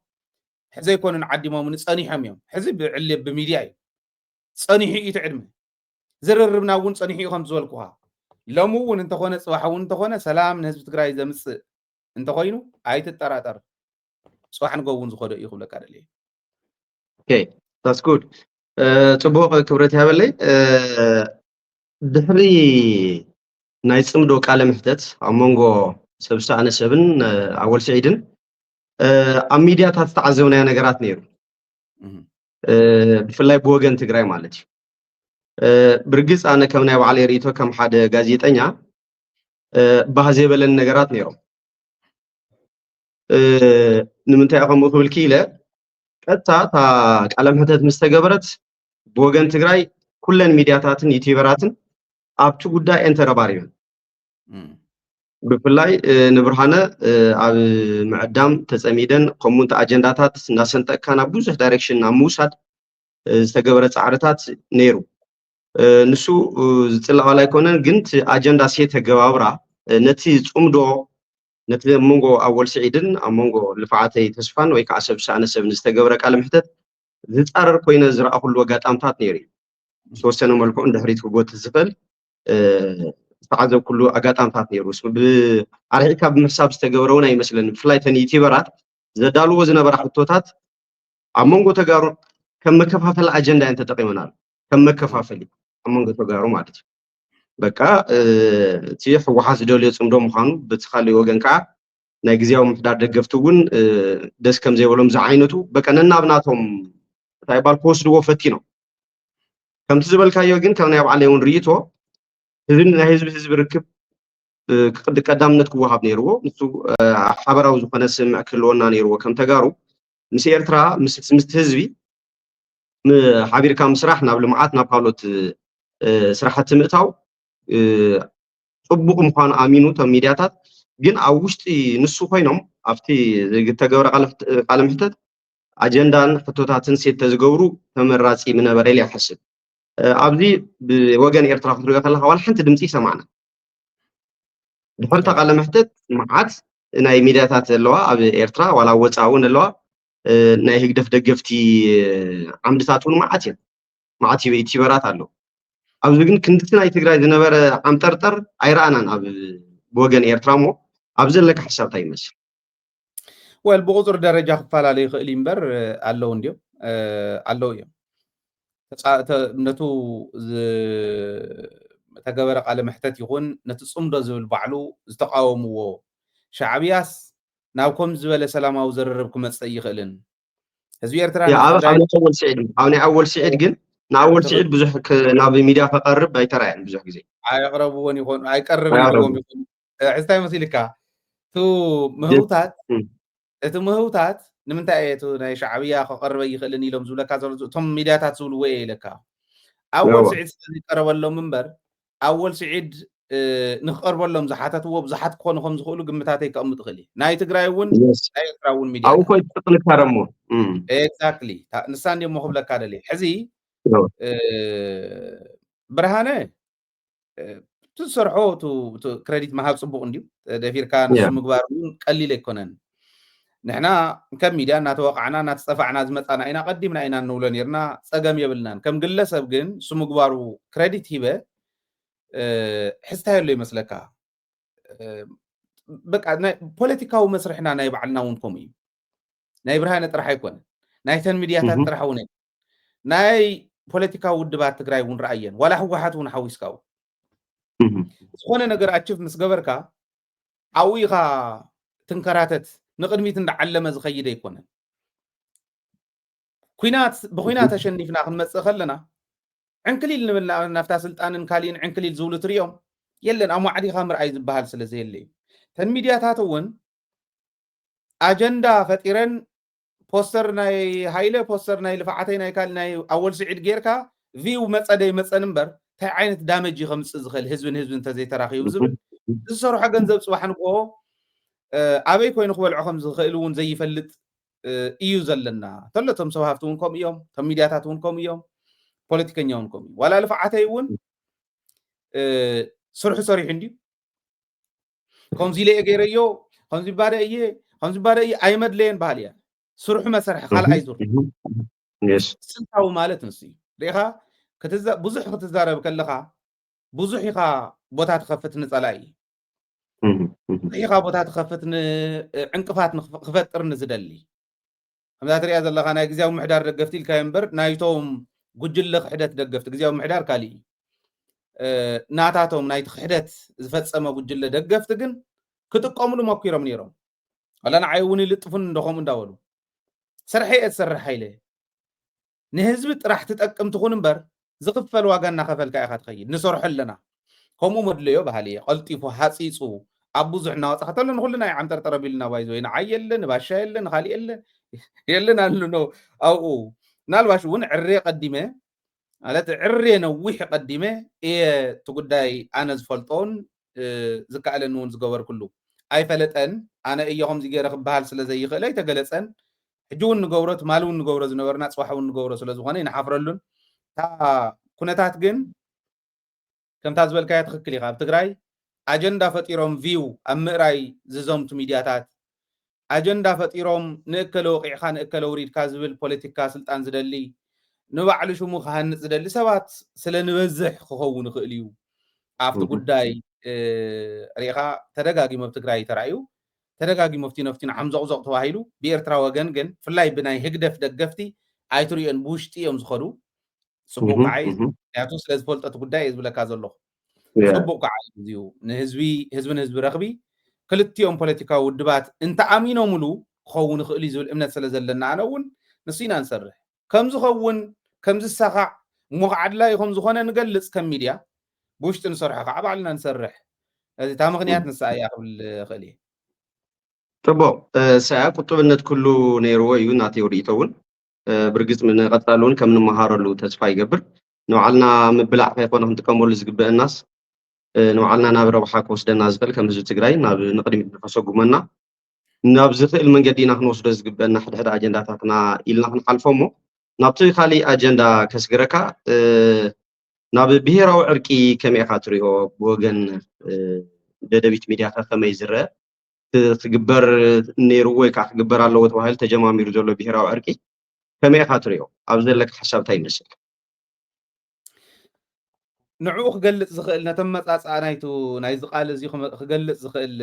ሕዚ ኣይኮኑን ዓዲሞም፣ ንጸኒሖም እዮም። ሕዚ ብዕሊ-፣ ብሚድያ እዩ። ጸኒሑ እዩ እቲ ዕድመ። ዝርርብና እውን ጸኒሑ እዩ፣ ከም ዝበልኩኻ። ሎሚ እውን እንተኾነ፣ ጽባሕ እውን እንተኾነ፣ ሰላም ንህዝቢ ትግራይ ዘምጽእ እንተኾይኑ፣ ኣይትጠራጠር። ጽባሕ ንጎ እውን ዝኸዶ እዩ ክብለካ ደልየ። ኦኬ፣ that's good። እ፣ ጽቡቕ፣ ክብረት ይሃበለይ። እ፣ ድሕሪ ናይ ጽምዶ ቃለ መሕተት ኣብ መንጎ ሰብ ዝተኣነ ሰብን፣ እ፣ ኣወል ስዒድን፣ እ፣ ኣብ ሚድያታት ዝተዓዘብናዮ ነገራት ነይሩ። እህ። እ፣ ብፍላይ ብወገን ትግራይ ማለት እዩ። እ፣ ብርግጽ ኣነ ከም ናይ ባዕለይ ርእይቶ ከም ሓደ ጋዜጠኛ፣ እ፣ ባህ ዘይበለኒ ነገራት ነይሮም። እ፣ ንምንታይ ከምኡ ክብል ክኢለ፣ ቀጥታ እታ ቃለ መሕተት ምስ ተገበረት ብወገን ትግራይ ኩለን ሚድያታትን ዩቲዩበራትን ኣብቲ ጉዳይ እየን ተረባሪበን። እም። ብፍላይ፣ እ፣ ንብርሃነ፣ እ፣ ኣብ ምዕዳም ተጸሚደን፣ ከምኡ እቲ ኣጀንዳታት እናሰንጠቅካ ናብ ብዙሕ ዳይሬክሽን ናብ ምውሳድ፣ እ፣ ዝተገበረ ጻዕርታት ነይሩ። እ፣ ንሱ፣ እ፣ ዝጽላእ ዋላ ኣይኮነን፣ ግን እቲ ኣጀንዳ ሴት ኣገባብራ፣ እ፣ ነቲ ጽምዶ፣ ነቲ ኣብ መንጎ ኣወል ስዒድን ኣብ መንጎ ልፍዓተይ ተስፋን ወይ ከዓ ሰብ ዝሰኣነ ሰብን ዝተገበረ ቃለ መሕተት ዝጻረር ኮይነ ዝረኣኹሉ ኣጋጣምታት ነይሩ እዩ። ዝተወሰነ መልክዑ ንድሕሪት ክጎትት ዝኽእል፣ እ፣ ዝተዓዘብኩሉ ኣጋጣምታት ነይሩ። ስ-፣ ብ-፣ ኣርሒቕካ ብምሕሳብ ዝተገበረ እውን ኣይመስለንን። ብፍላይ እተን ዩቲዩበራት ዘዳልዎ ዝነበራ ሕቶታት ኣብ መንጎ ተጋሩ ከም መከፋፈሊ ኣጀንዳ እየን ተጠቒመናሉ። ከም መከፋፈሊ ኣብ መንጎ ተጋሩ ማለት እዩ። በቃ፣ እ፣ እቲ ህወሓት ዝደልዮ ጽምዶ ምዃኑ፣ በቲ ካሊእ ወገን ከዓ ናይ ግዝያዊ ምምሕዳር ደገፍቲ እውን፣ እ፣ ደስ ከም ዘይበሎም ዝዓይነቱ፣ በቃ ነናብ ናቶም እንታይ ይባል ክወስድዎ ፈቲኖም። ከምቲ ዝበልካዮ ግን፣ ከም ናይ ባዕለይ እውን ርእይቶ፣ ህዝቢ፣ ናይ ህዝቢ ህዝቢ ርክብ፣ እ፣ ክቅድ-፣ ቀዳምነት ክወሃብ ነይርዎ። ንሱ፣ እ፣ ሓበራዊ ዝኾነ ስምምዕ ክህልወና ነይርዎ። ከም ተጋሩ ምስ ኤርትራ፣ ምስ፣ ምስቲ ህዝቢ ም-፣ ሓቢርካ ምስራሕ፣ ናብ ልምዓት፣ ናብ ካልኦት፣ እ፣ ስራሕቲ ምእታው፣ እ፣ ጽቡቕ ምዃኑ ኣሚኑ፣ እቶም ሚድያታት ግን ኣብ ውሽጢ ንሱ ኮይኖም ኣብቲ ዝተገብረ ቃለ፣ ቃለ ምሕተት ኣጀንዳን ሕቶታትን ሴት ተዝገብሩ ተመራጺ ምነበረ ኢለ ይሓስብ። እ፣ ኣብዚ ብወገን ኤርትራ ክትሪኦ ከለኻ ዋላ ሓንቲ ድምጺ ይሰማዕና። ድሕሪ እታ ቃለ መሕተት መዓት ናይ ሚድያታት ኣለዋ ኣብ ኤርትራ፣ ዋላ ኣብ ወጻኢ እውን ኣለዋ። እ፣ ናይ ህግደፍ ደገፍቲ ዓምድታት እውን መዓት እዮም። መዓት ዩቲዩበራት ኣለዉ። ኣብዚ ግን ክንድቲ ናይ ትግራይ ዝነበረ ዓምጠርጠር ኣይረኣናን ኣብ፣ ብወገን ኤርትራ። እሞ ኣብ ዘለካ ሓሳብ እንታይ ይመስል? ወል ብቁፅሪ ደረጃ ክፈላለ ይኽእል እዩ እምበር፣ ኣለዉ እንድዮም፣ ኣለዉ እዮም። ተፃ-፣ ተ-፣ ነቱ ዝ-፣ ተገበረ ቃለ መሕተት ይኹን ነቲ ጽምዶ ዝብል ባዕሉ ዝተቃወምዎ ሻዕብያስ ናብ ከም ዝበለ ሰላማዊ ዝርርብ ክመጽእ ይኽእልን ህዝቢ ኤርትራ ያ፣ ኣብ፣ ብፍላይ ኣብ ናይ ኣወል ስዒድ፣ ኣብ ናይ ኣወል ስዒድ ግን ንኣወል ስዒድ ብዙሕ ናብ ሚድያ ከቐርብ ኣይተራእየን ብዙሕ ግዜ። ኣይቕረብዎን ይኾኑ ኣይቀርብን ኢልዎም ይኾኑ። ሕዝታይ መሲልካ እቲ ምህውታት እቲ ምህውታት ንምንታይ እየ እቲ ናይ ሻዕብያ ከቐርበ ይኽእልን ኢሎም ዝብለካ ዘሎ እቶም ሚድያታት ዝብልዎ እየ ኢለካ። ኣወል ስዒድ ስለዝቀረበሎም እምበር ኣወል ስዒድ ንክቐርበሎም ዝሓተትዎ ብዙሓት ክኾኑ ከም ዝኽእሉ ግምታተይ ከቕምጥ እኽእል እየ። ናይ ትግራይ እውን ናይ ኤርትራ እውን ሚድያ ኣብኡ ኮይ ትጥንካረ እሞ ኤግዛክትሊ ንሳ እንዲሞ ክብለካ ደልየ። ሕዚ ብርሃነ እቲ ዝሰርሖ ክሬዲት ምሃብ ፅቡቅ እንድዩ። ደፊርካ ንሱ ምግባር እውን ቀሊል ኣይኮነን። ንሕና ከም ሚድያ እናተወቃዕና እናተፀፋዕና ዝመፃና ኢና፣ ቀዲምና ኢና እንብሎ ነርና፣ ፀገም የብልናን። ከም ግለሰብ ግን እሱ ምግባሩ ክሬዲት ሂበ ሕዝታ የሎ ይመስለካ። በቃ ፖለቲካዊ መስርሕና ናይ ባዕልና እውን ከምኡ እዩ። ናይ ብርሃነ ጥራሕ ኣይኮነን፣ ናይተን ሚድያታት ጥራሕ እውን ናይ ፖለቲካዊ ውድባት ትግራይ እውን ረኣየን፣ ዋላ ህወሓት እውን ሓዊስካ እውን ዝኾነ ነገር ኣችቭ ምስ ገበርካ ኣብኡ ኢኻ ትንከራተት። ንቕድሚት እንዳዓለመ ዝኸይድ ኣይኮነን። ኩናት ብኩናት ተሸኒፍና ክንመፅእ ከለና ዕንክሊል ንብል ናብታ ስልጣንን ካሊእን ዕንክሊል ዝብሉ ትሪኦም የለን። ኣማዕዲኻ ምርኣይ ዝበሃል ስለ ዘየለ እዩ። ተን ሚድያታት እውን ኣጀንዳ ፈጢረን ፖስተር ናይ ሃይለ ፖስተር ናይ ልፋዓተይ ናይ ካል ናይ ኣወል ስዒድ ጌርካ ቪው መፀ ደይመፀን እምበር እንታይ ዓይነት ዳመጅ እዩ ከምፅእ ዝኽእል ህዝብን ህዝብን እንተዘይተራኺቡ ዝብል ዝሰርሖ ገንዘብ ፅባሕ ንግሆ ኣበይ ኮይኑ ክበልዖ ከም ዝኽእል እውን ዘይፈልጥ እዩ ዘለና። ተሎ እቶም ሰብ ሃፍቲ እውን ከምኡ እዮም፣ እቶም ሚድያታት እውን ከምኡ እዮም፣ ፖለቲከኛ እውን ከምኡ እዩ። ዋላ ልፋዓተይ እውን ስርሑ ሰሪሑ እንድዩ ከምዚ ኢለ እየ ገይረዮ፣ ከምዚ ባደ እየ፣ ከምዚ ባደ እየ ኣይመድለየን በሃል እያ። ስርሑ መሰርሒ ካልኣይ ዙር ስልታዊ ማለት ንሱ እዩ። ርኢኻ ብዙሕ ክትዛረብ ከለኻ ብዙሕ ኢኻ ቦታ ትኸፍት ንፀላኢ፣ ብዙሕ ኢኻ ቦታ ትኸፍት ዕንቅፋት ክፈጥር ንዝደሊ። ከምዛ ትሪኣ ዘለኻ ናይ ግዜያዊ ምሕዳር ደገፍቲ ኢልካዮ እምበር ናይቶም ጉጅለ ክሕደት ደገፍቲ፣ ግዜያዊ ምሕዳር ካሊእ እዩ። ናታቶም ናይቲ ክሕደት ዝፈፀመ ጉጅለ ደገፍቲ ግን ክጥቀምሉ መኪሮም ነይሮም። ዋላ ንዓይ እውን ይልጥፉን እንዶ ከምኡ እንዳበሉ ስርሐ እየ ዝሰርሕ ሃይለ ንህዝቢ ጥራሕ ትጠቅም ትኹን እምበር ዝኽፈል ዋጋ እናኸፈልካ ኢኻ ትኸይድ። ንሰርሖ ኣለና ከምኡ መድለዮ ባህሊ እየ። ቀልጢፉ ሃፂፁ ኣብ ብዙሕ እናወፃ ከተሎ ንኩልና እዩ ዓንጠርጠር ኣቢሉና ባይዘ ወይ ንዓይ የለ ንባሻ የለ ንካሊእ የለ የለን ኣሎ ነው ኣብኡ ምናልባሽ እውን ዕሬ ቀዲመ ማለት ዕሬ ነዊሕ ቀዲመ እየ እቲ ጉዳይ ኣነ ዝፈልጦን ዝከኣለኒ እውን ዝገበርኩሉ ኣይፈለጠን። ኣነ እየ ከምዚ ገይረ ክበሃል ስለ ዘይኽእል ኣይተገለፀን። ሕጂ እውን ንገብሮ ትማሊ እውን ንገብሮ ዝነበርና ፅባሕ እውን ንገብሮ ስለ ዝኾነ ይንሓፍረሉን እታ ኩነታት ግን ከምታ ዝበልካያ ትኽክል ኢኻ። ኣብ ትግራይ ኣጀንዳ ፈጢሮም ቪው ኣብ ምእራይ ዝዘምቱ ሚድያታት ኣጀንዳ ፈጢሮም ንእከለ ወቂዕካ ንእከለ ውሪድካ ዝብል ፖለቲካ ስልጣን ዝደሊ ንባዕሉ ሽሙ ክሃንፅ ዝደሊ ሰባት ስለ ንበዝሕ ክኸውን ይኽእል እዩ። ኣብቲ ጉዳይ ሪኢኻ ተደጋጊሙ ኣብ ትግራይ ተራእዩ ተደጋጊሙ ኣብቲ ነፍቲ ንሓምዞቕዞቕ ተባሂሉ ብኤርትራ ወገን ግን ብፍላይ ብናይ ህግደፍ ደገፍቲ ኣይትሪኦን ብውሽጢ እዮም ዝኸዱ። ፅቡቅ ከዓ እዩ ምክንያቱ ስለ ዝፈልጠ እቲ ጉዳይ እየ ዝብለካ ዘለኹ። ፅቡቅ ከዓ እዩ እዚኡ ንህዝቢ ህዝቢ ንህዝቢ ረኽቢ ክልቲኦም ፖለቲካዊ ውድባት እንተኣሚኖምሉ ክኸውን ይኽእል እዩ ዝብል እምነት ስለ ዘለና ኣነ እውን ንሱ ኢና ንሰርሕ ከም ዝኸውን ከም ዝሳኻዕ እሞ ከዓ ኣድላዩ ከም ዝኾነ ንገልፅ ከም ሚድያ ብውሽጢ ንሰርሖ ከዓ ባዕልና ንሰርሕ። እዚ እታ ምክንያት ንሳ እያ ክብል እኽእል እየ። ፅቡቅ ሰያ ቁጥብነት ኩሉ ነይርዎ እዩ ናተይ ርእይቶ እውን ብርግፅ ንቐፃሊ እውን ከም ንምሃረሉ ተስፋ ይገብር። ንባዕልና ምብላዕ ከይኮነ ክንጥቀመሉ ዝግበአናስ ንባዕልና ናብ ረብሓ ክወስደና ዝኽእል ከም ህዝቢ ትግራይ ናብ ንቕድሚት ንከሰጉመና ናብ ዝኽእል መንገዲ ኢና ክንወስዶ ዝግበአና ሕድሕድ ኣጀንዳታትና ኢልና ክንሓልፎ እሞ ናብቲ ካሊእ ኣጀንዳ ከስግረካ ናብ ብሄራዊ ዕርቂ ከመይ ኢኻ ትሪኦ ብወገን ደደቢት ሚድያ ከ ከመይ ዝረአ ክግበር ነይርዎ ወይ ከዓ ክግበር ኣለዎ ተባሂሉ ተጀማሚሩ ዘሎ ብሄራዊ ዕርቂ ከመይ ኢኻ ትሪኦ? ኣብ ዘለካ ሓሳብ እንታይ ይመስል? ንዕኡ ክገልፅ ዝኽእል ነተመፃፅኣ ናይቱ ናይዚ ቃል እዚ ክገልፅ ዝኽእል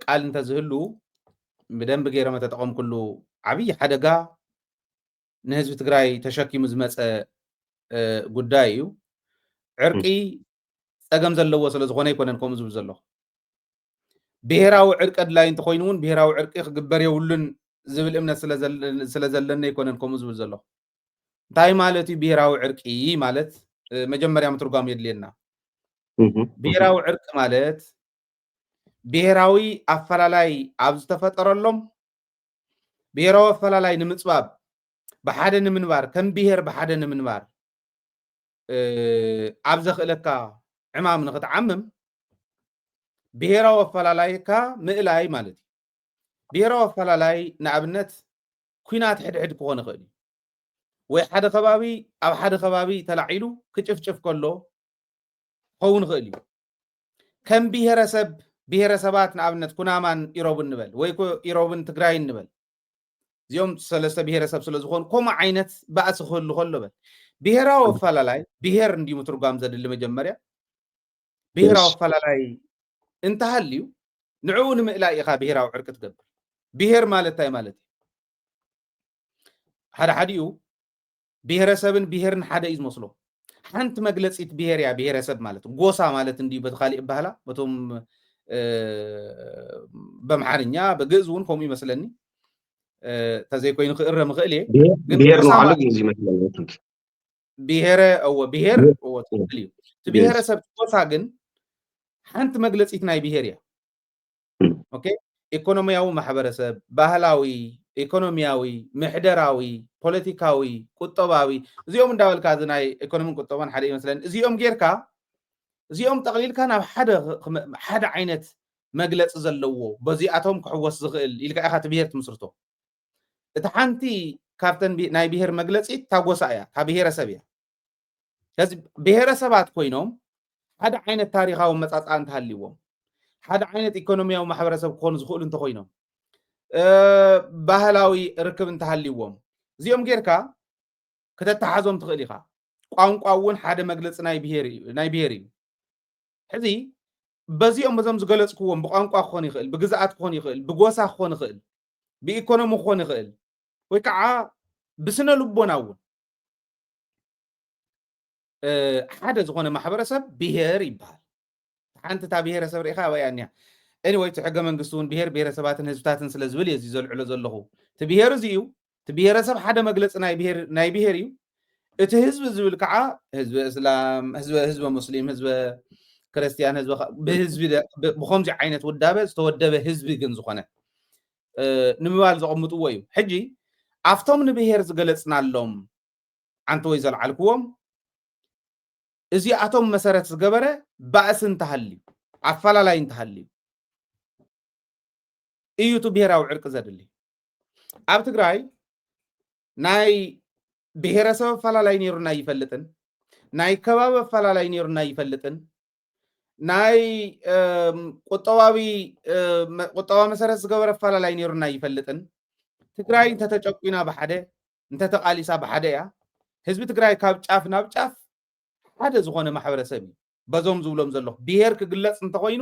ቃል እንተዝህሉ ብደንብ ገይረ መተጠቐምኩሉ ዓብዪ ሓደጋ ንህዝቢ ትግራይ ተሸኪሙ ዝመፀ ጉዳይ እዩ። ዕርቂ ፀገም ዘለዎ ስለ ዝኾነ ኣይኮነን ከምኡ ዝብል ዘለኹ። ብሄራዊ ዕርቂ ኣድላይ እንተኮይኑ እውን ብሄራዊ ዕርቂ ክግበር የብሉን ዝብል እምነት ስለ ዘለኒ ኣይኮነን ከምኡ ዝብል ዘለኹ። እንታይ ማለት እዩ ብሄራዊ ዕርቂ ማለት? መጀመርያ ምትርጓም የድልየና። ብሄራዊ ዕርቂ ማለት ብሄራዊ ኣፈላላይ ኣብ ዝተፈጠረሎም፣ ብሄራዊ ኣፈላላይ ንምፅባብ፣ ብሓደ ንምንባር፣ ከም ብሄር ብሓደ ንምንባር ኣብ ዘኽእለካ ዕማም ንክትዓምም ብሄራዊ ኣፈላላይካ ምእላይ ማለት እዩ። ብሄራዊ ኣፈላላይ ንኣብነት ኲናት ሕድሕድ ክኾን ይኽእል እዩ። ወይ ሓደ ከባቢ ኣብ ሓደ ከባቢ ተላዒሉ ክጭፍጭፍ ከሎ ክኸውን ይኽእል እዩ። ከም ብሄረሰብ፣ ብሄረሰባት ንኣብነት ኩናማን ኢሮብን ንበል ወይ ኢሮብን ትግራይን ንበል፣ እዚኦም ሰለስተ ብሄረሰብ ስለ ዝኾኑ ከምኡ ዓይነት ባእሲ ክህሉ ከሎ በል። ብሄራዊ ኣፈላላይ ብሄር እንዲዩ ምትርጓም ዘድሊ መጀመርያ። ብሄራዊ ኣፈላላይ እንተሃልዩ ንዕኡ ንምእላይ ኢኻ ብሄራዊ ዕርቂ ትገብር። ብሄር ማለት እንታይ ማለት እዩ? ሓደ ሓዲኡ ብሄረሰብን ብሄርን ሓደ እዩ ዝመስሎ። ሓንቲ መግለፂት ብሄር እያ ብሄረሰብ ማለት። ጎሳ ማለት እንዲዩ በቲ ካሊእ ባህላ፣ በቶም በምሓርኛ በግእዝ እውን ከምኡ ይመስለኒ። ተዘይኮይኑ ክእረም ይኽእል እየ። ግን ብሄር ጎሳ ንባዕሉ ማለት ግእዝ ይመስለኒ። ብሄረ እወ ብሄር እወ ትኽክል እዩ። እቲ ብሄረሰብ ጎሳ ግን ሓንቲ መግለፂት ናይ ብሄር እያ። ኦኬ፣ ኢኮኖሚያዊ ማሕበረሰብ፣ ባህላዊ፣ ኢኮኖሚያዊ፣ ምሕደራዊ፣ ፖለቲካዊ፣ ቁጠባዊ፣ እዚኦም እንዳበልካ፣ እዚ ናይ ኢኮኖሚን ቁጠባን ሓደ ይመስለኒ። እዚኦም ጌርካ፣ እዚኦም ጠቕሊልካ ናብ ሓደ ክመ-፣ ሓደ ዓይነት መግለፂ ዘለዎ፣ በዚኣቶም ክሕወስ ዝኽእል ኢልካ ኢኻ እቲ ብሄር ትምስርቶ። እቲ ሓንቲ ካብተን ብ-፣ ናይ ብሄር መግለፂ እታ ጎሳ እያ፣ እታ ብሄረሰብ እያ። ስለዚ ብሄረሰባት ኮይኖም ሓደ ዓይነት ታሪኻዊ መጻጽኣ እንተሃልይዎም፣ ሓደ ዓይነት ኢኮኖሚያዊ ማሕበረሰብ ክኾኑ ዝኽእሉ እንተኾይኖም፣ እ፣ ባህላዊ ርክብ እንተሃልይዎም፣ እዚኦም ጌርካ ክተተሓዞም ትኽእል ኢኻ። ቋንቋ እውን ሓደ መግለፂ ናይ ብሄር እዩ፣ ናይ ብሄር እዩ። ሕዚ በዚኦም በዞም ዝገለፅክዎም ብቋንቋ ክኾን ይኽእል፣ ብግዝኣት ክኾን ይኽእል፣ ብጎሳ ክኾን ይኽእል፣ ብኢኮኖሚ ክኾን ይኽእል፣ ወይ ከዓ ብስነ ልቦና እውን፣ እ፣ ሓደ ዝኾነ ማሕበረሰብ ብሄር ይበሃል። ሓንቲ እታ ብሄረሰብ ርኢኻ ኣበይ እያ እኒኣ? ኤኒወይ፣ እቲ ሕገ መንግስቲ እውን ብሄር ብሄረሰባትን ህዝብታትን ስለ ዝብል እየ እዚ ዘልዕሎ ዘለኹ። እቲ ብሄር እዚ እዩ። እቲ ብሄረሰብ ሓደ መግለፂ ናይ ብሄር፣ ናይ ብሄር እዩ። እቲ ህዝቢ ዝብል ከዓ ህዝቢ እስላም፣ ህዝቢ፣ ህዝቢ ሙስሊም፣ ህዝቢ ክርስቲያን፣ ህዝቢ ኸ-፣ ብህዝቢ ደ-፣ ብ-፣ ብኸምዚ ዓይነት ውዳበ ዝተወደበ ህዝቢ ግን ዝኾነ፣ እ፣ ንምባል ዘቐምጥዎ እዩ። ሕጂ ኣብቶም ንብሄር ዝገለፅናሎም ዓንተወይ ዘልዓልክዎም እዚኣቶም መሰረት ዝገበረ ባእሲ እንተሃልዩ፣ ኣፈላላይ እንተሃልዩ እዩ እቲ ብሄራዊ ዕርቂ ዘድሊ። ኣብ ትግራይ ናይ ብሄረሰብ ኣፈላላይ ነይሩና ኣይፈልጥን፣ ናይ ከባቢ ኣፈላላይ ነይሩና ኣይፈልጥን፣ ናይ፣ እም፣ ቁጠባዊ፣ እ፣ መ-፣ ቁጠባ መሰረት ዝገበረ ኣፈላላይ ነይሩና ኣይፈልጥን። ትግራይ እንተተጨቁና ብሓደ፣ እንተተቓሊሳ ብሓደ እያ። ህዝቢ ትግራይ ካብ ጫፍ ናብ ጫፍ ሓደ ዝኾነ ማሕበረሰብ እዩ። በዞም ዝብሎም ዘለኹ ብሄር ክግለፅ እንተኾይኑ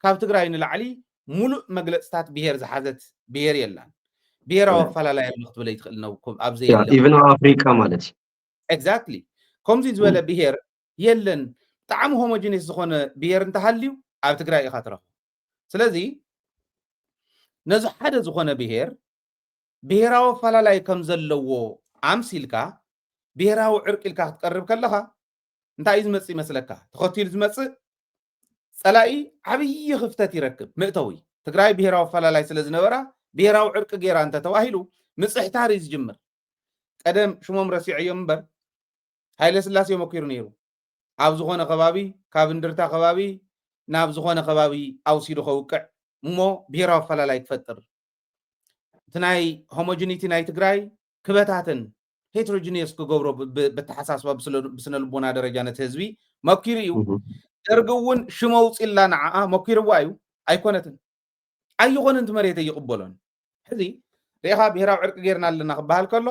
ካብ ትግራይ ንላዕሊ ሙሉእ መግለፅታት ብሄር ዝሓዘት ብሄር የላን። ብሄራዊ ኣፈላላይ ኣሎ ክትብል ኣይትኽእል ነው እኮ፣ ኣብ ዘየለ ኢቨን ኣብ ኣፍሪቃ ማለት እዩ። ኤግዛክትሊ። ከምዚ ዝበለ ብሄር የለን። ብጣዕሚ ሆሞጂነስ ዝኾነ ብሄር እንተሃልዩ ኣብ ትግራይ ኢኻ ትረኽቦ። ስለዚ ነዚ ሓደ ዝኾነ ብሄር ብሄራዊ ኣፈላላይ ከም ዘለዎ ኣምሲልካ ብሄራዊ ዕርቂ ኢልካ ክትቀርብ ከለኻ እንታይ እዩ ዝመጽእ ይመስለካ? ተኸቲሉ ዝመጽእ ጸላኢ ዓብዪ ክፍተት ይረክብ። መእተዊ ትግራይ ብሄራዊ ኣፈላላይ ስለ ዝነበራ ብሄራዊ ዕርቂ ገይራ እንተተባሂሉ ምጽሕታር እዩ ዝጅምር። ቀደም ሽሞም ረሲዐዮም እምበር ሃይለ ስላሴ መኪሩ ነይሩ። ኣብ ዝኾነ ከባቢ ካብ እንድርታ ከባቢ ናብ ዝኾነ ከባቢ ኣውሲዱ ከውቅዕ እሞ ብሄራዊ ኣፈላላይ ክፈጥር፣ እቲ ናይ ሆሞጂኒቲ ናይ ትግራይ ክበታተን ሄትሮጂኒየስ ክገብሮ ብ-፣ ብ-፣ ብተሓሳስባ ብስለ-፣ ብስነ ልቦና ደረጃ ነቲ ህዝቢ መኪሩ እዩ። ደርጊ እውን ሽም ኣውፂላ ንዓኣ መኪርዋ እዩ። ኣይኮነትን። ኣይኾነን፣ እቲ መሬት ኣይቕበሎን። ሕዚ ርኢኻ ብሄራዊ ዕርቂ ጌርና ኣለና ክበሃል ከሎ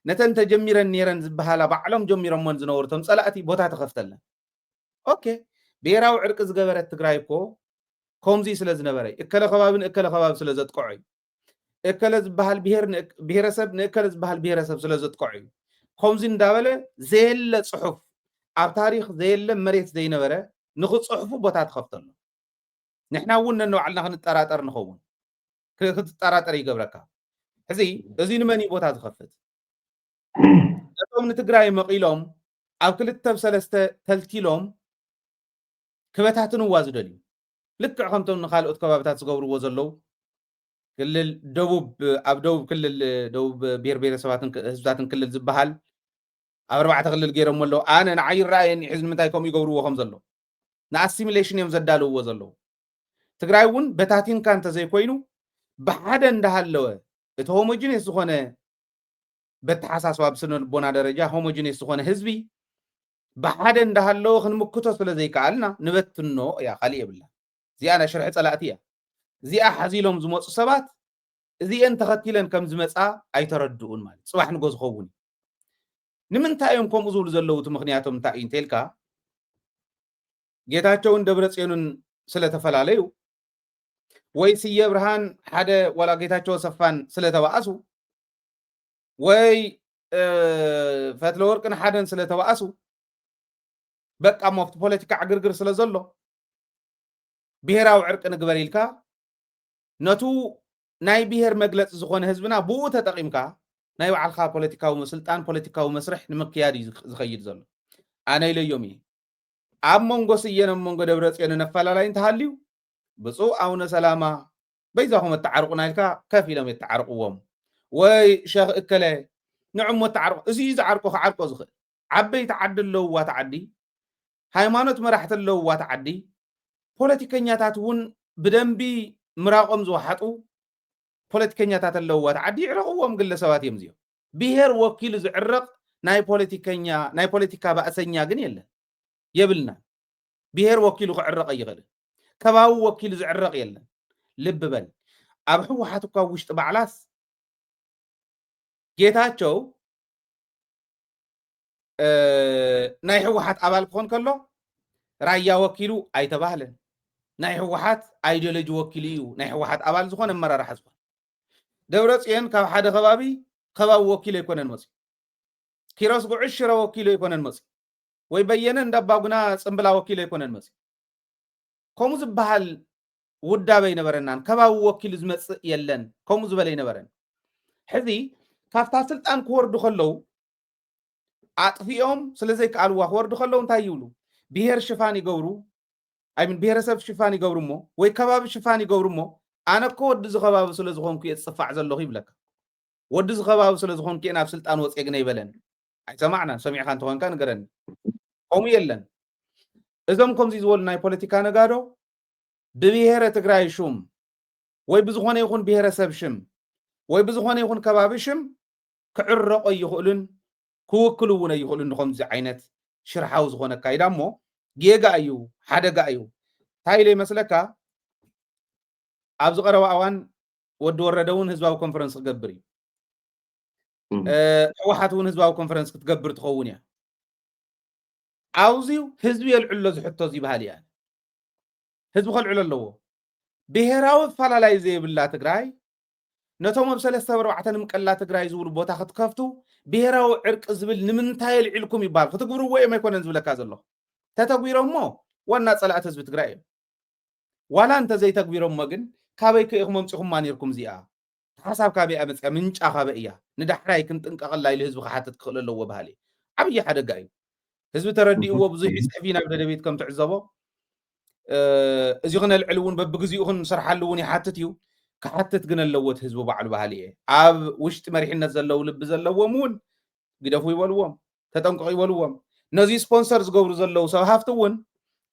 ነተን ተጀሚረን ነይረን ዝበሃላ ባዕሎም ጀሚሮሞን ዝነበሩ እቶም ጸላእቲ ቦታ ተኸፍተለን። ኦኬ፣ ብሄራዊ ዕርቂ ዝገበረት ትግራይ እኮ ከምዚ ስለ ዝነበረ፣ እከለ ከባቢ ንእከለ ከባቢ ስለ ዘጥቅዖ እዩ። እከለ ዝበሃል ብሄር ንእክ-፣ ብሄረሰብ ንእከለ ዝበሃል ብሄረሰብ ስለ ዘጥቅዖ እዩ። ከምዚ እንዳበለ ዘየለ ጽሑፍ፣ ኣብ ታሪኽ ዘየለ መሬት ዘይነበረ ንኽጽሕፉ ቦታ ትኸፍተሉ። ንሕና እውን ነንባዕልና ክንጠራጠር ንኸውን። ክ-፣ ክትጠራጠር ይገብረካ። ሕዚ እዚ ንመን እዩ ቦታ ዝኸፍት? ነቶም ንትግራይ መቒሎም ኣብ ክልተ ብሰለስተ ተልቲሎም ክበታትንዋ ዝደልዩ፣ ልክዕ ከምቶም ንካልኦት ከባብታት ዝገብርዎ ዘለዉ፣ ክልል ደቡብ፣ ኣብ ደቡብ ክልል፣ ደቡብ ብሔር ብሔረሰባትን ህዝብታትን ክልል ዝበሃል ኣብ ኣርባዕተ ክልል ገይሮሞ ኣለዉ። ኣነ ንዓይ ይረኣየኒ ሕዚ ንምንታይ ከምኡ ይገብርዎ ከም ዘሎ፣ ንኣሲሚሌሽን እዮም ዘዳልውዎ ዘለዉ። ትግራይ እውን በታቲንካ እንተዘይኮይኑ፣ ብሓደ እንዳሃለወ፣ እቲ ሆሞጂነስ ዝኾነ በተሓሳስባ፣ ብስነ ልቦና ደረጃ ሆሞጂነስ ዝኾነ ህዝቢ ብሓደ እንዳሃለወ ክንምክቶ ስለ ዘይከኣልና ንበትኖ እያ፣ ካሊእ የብላ። እዚኣ ናይ ሽርሒ ፀላእቲ እያ። እዚኣ ሓዚሎም ዝመፁ ሰባት እዚአን ተኸቲለን ከም ዝመፃ ኣይተረድኡን። ማለት ፅባሕ ንጎ ዝኸውን እዩ። ንምንታይ እዮም ከምኡ ዝብሉ ዘለዉ? እቲ ምኽንያቶም እንታይ እዩ እንተልካ፣ ጌታቸውን ደብረፅዮንን ስለተፈላለዩ፣ ወይ ስየ ብርሃን ሓደ ዋላ ጌታቸው ኣሰፋን ስለተባኣሱ፣ ወይ ፈትለወርቅን ሓደን ስለተባኣሱ፣ በቃ፣ ሞፍቲ ፖለቲካ ዕግርግር ስለ ዘሎ፣ ብሄራዊ ዕርቂ ንግበር ኢልካ፣ ነቱ ናይ ብሄር መግለፂ ዝኾነ ህዝብና ብኡ ተጠቒምካ፣ ናይ ባዕልኻ ፖለቲካዊ ስልጣን፣ ፖለቲካዊ መስርሕ ንምክያድ እዩ ዝኸይድ ዘሎ። ኣነ ኢለዮም እየ። ኣብ መንጎ ስየን ኣብ መንጎ ደብረፅዮንን ኣፈላላይ እንተሃልዩ፣ ብፁዕ ኣቡነ ሰላማ በይዛኹም ኣተዓርቑና ኢልካ ከፍ ኢሎም የተዓርቕዎም። ወይ ሸኽ እከለ ንዕሞ ኣተዓርቑ። እዚ እዩ ዝዓርቆ፣ ክዓርቆ ዝኽእል። ዓበይቲ ዓዲ ኣለውዋ እቲ ዓዲ፣ ሃይማኖት መራሕቲ ኣለውዋ እቲ ዓዲ፣ ፖለቲከኛታት እውን ብደንቢ ምራቖም ዝወሓጡ ፖለቲከኛታት ኣለውዋ እቲ ዓዲ፣ ይዕረቕዎም። ግለሰባት እዮም እዚኦም። ብሄር ወኪሉ ዝዕረቕ ናይ ፖለቲከኛ፣ ናይ ፖለቲካ ባእሰኛ ግን የለን፣ የብልና። ብሄር ወኪሉ ክዕረቕ ኣይኽእልን። ከባቢ ወኪሉ ዝዕረቕ የለን። ልቢ በል፣ ኣብ ህወሓት እኳ ውሽጢ ባዕላስ ጌታቸው እ፣ ናይ ህወሓት ኣባል ክኾን ከሎ ራያ ወኪሉ ኣይተባህለን። ናይ ህወሓት ኣይዲዮሎጂ ወኪሉ እዩ ናይ ህወሓት ኣባል ዝኾነ፣ ኣመራርሓ ዝኾነ። ደብረፅዮን ካብ ሓደ ከባቢ፣ ከባቢ ወኪሉ ኣይኮነን መፅዩ። ኪሮስ ጉዕሽ ሽረ ወኪሉ ኣይኮነን መፅዩ። ወይ በየነ እንዳባጉና ፅምብላ ወኪሉ ኣይኮነን መፅዩ። ከምኡ ዝበሃል ውዳበ ኣይነበረናን። ከባቢ ወኪሉ ዝመፅእ የለን፣ ከምኡ ዝበለ ኣይነበረን። ሕዚ ካብታ ስልጣን ክወርዱ ከለዉ ኣጥፊኦም ስለ ዘይከኣልዋ ክወርዱ ከለዉ እንታይ ይብሉ? ብሄር ሽፋን ይገብሩ፣ ኣይ ሚን፣ ብሄረሰብ ሽፋን ይገብሩ እሞ፣ ወይ ከባቢ ሽፋን ይገብሩ እሞ፣ ኣነ እኮ ወዲ እዚ ከባቢ ስለ ዝኾንኩ እየ ዝፅፋዕ ዘለኹ ይብለካ። ወዲ እዚ ከባቢ ስለ ዝኾንኩ እየ ናብ ስልጣን ወፅየ ግን ኣይበለን። ኣይሰማዕናን። ሰሚዕካ እንተኾንካ ንገረኒ። ከምኡ የለን። እዞም ከምዚ ዝበሉ ናይ ፖለቲካ ነጋዶ ብብሄረ ትግራይ ሹም ወይ ብዝኾነ ይኹን ብሄረሰብ ሽም ወይ ብዝኾነ ይኹን ከባቢ ሽም ክዕረቑ ኣይኽእሉን፣ ክውክሉ እውን ኣይኽእሉን። ንኸምዚ ዓይነት ሽርሓዊ ዝኾነ ኣካይዳ እሞ ጌጋ እዩ፣ ሓደጋ እዩ። እንታይ ኢለ ይመስለካ? ኣብዚ ቀረባ እዋን ወዲ ወረደ እውን ህዝባዊ ኮንፈረንስ ክገብር እዩ። እ፣ ህወሓት እውን ህዝባዊ ኮንፈረንስ ክትገብር ትኸውን እያ። ኣብዚ ህዝቢ የልዕሎ ዝሕቶ እዚ ባህሊ እያ። ህዝቢ ከልዕሎ ኣለዎ። ብሄራዊ ኣፈላላይ ዘይብላ ትግራይ፣ ነቶም ኣብ ሰለስተ ኣብ ኣርባዕተ ንምቀላ ትግራይ ዝብሉ ቦታ ክትከፍቱ፣ ብሄራዊ ዕርቂ ዝብል ንምንታይ ኣልዒልኩም ይበሃል። ክትግብርዎ እዮም ኣይኮነን ዝብለካ ዘለኹ። ተተግቢሮሞ ዋና ፀላእቲ ህዝቢ ትግራይ እዮም። ዋላ እንተዘይተግቢሮሞ ግን ካበይ ከ ኢኹም ኣምፂኹማ ነይርኩም እዚኣ? ሓሳብ ካበይ እያ መፅያ? ምንጫ ካበይ እያ? ንዳሕራይ ክንጥንቀቐላ ኢሉ ህዝቢ ክሓትት ክኽእል ኣለዎ በሃሊ። ዓብዪ ሓደጋ እዩ። ህዝቢ ተረዲእዎ ብዙሕ ይፅሕፍ እዩ ናብ ደደቤት ከም ትዕዘቦ። እ፣ እዚ ክነልዕል እውን በብግዚኡ ክንሰርሓሉ እውን ይሓትት እዩ። ክሓትት ግን ኣለዎ እቲ ህዝቢ ባዕሉ በሃሊ እየ። ኣብ ውሽጢ መሪሕነት ዘለዉ ልቢ ዘለዎም እውን ግደፉ ይበልዎም፣ ተጠንቀቑ ይበልዎም። ነዚ ስፖንሰር ዝገብሩ ዘለዉ ሰብ ሃፍቲ እውን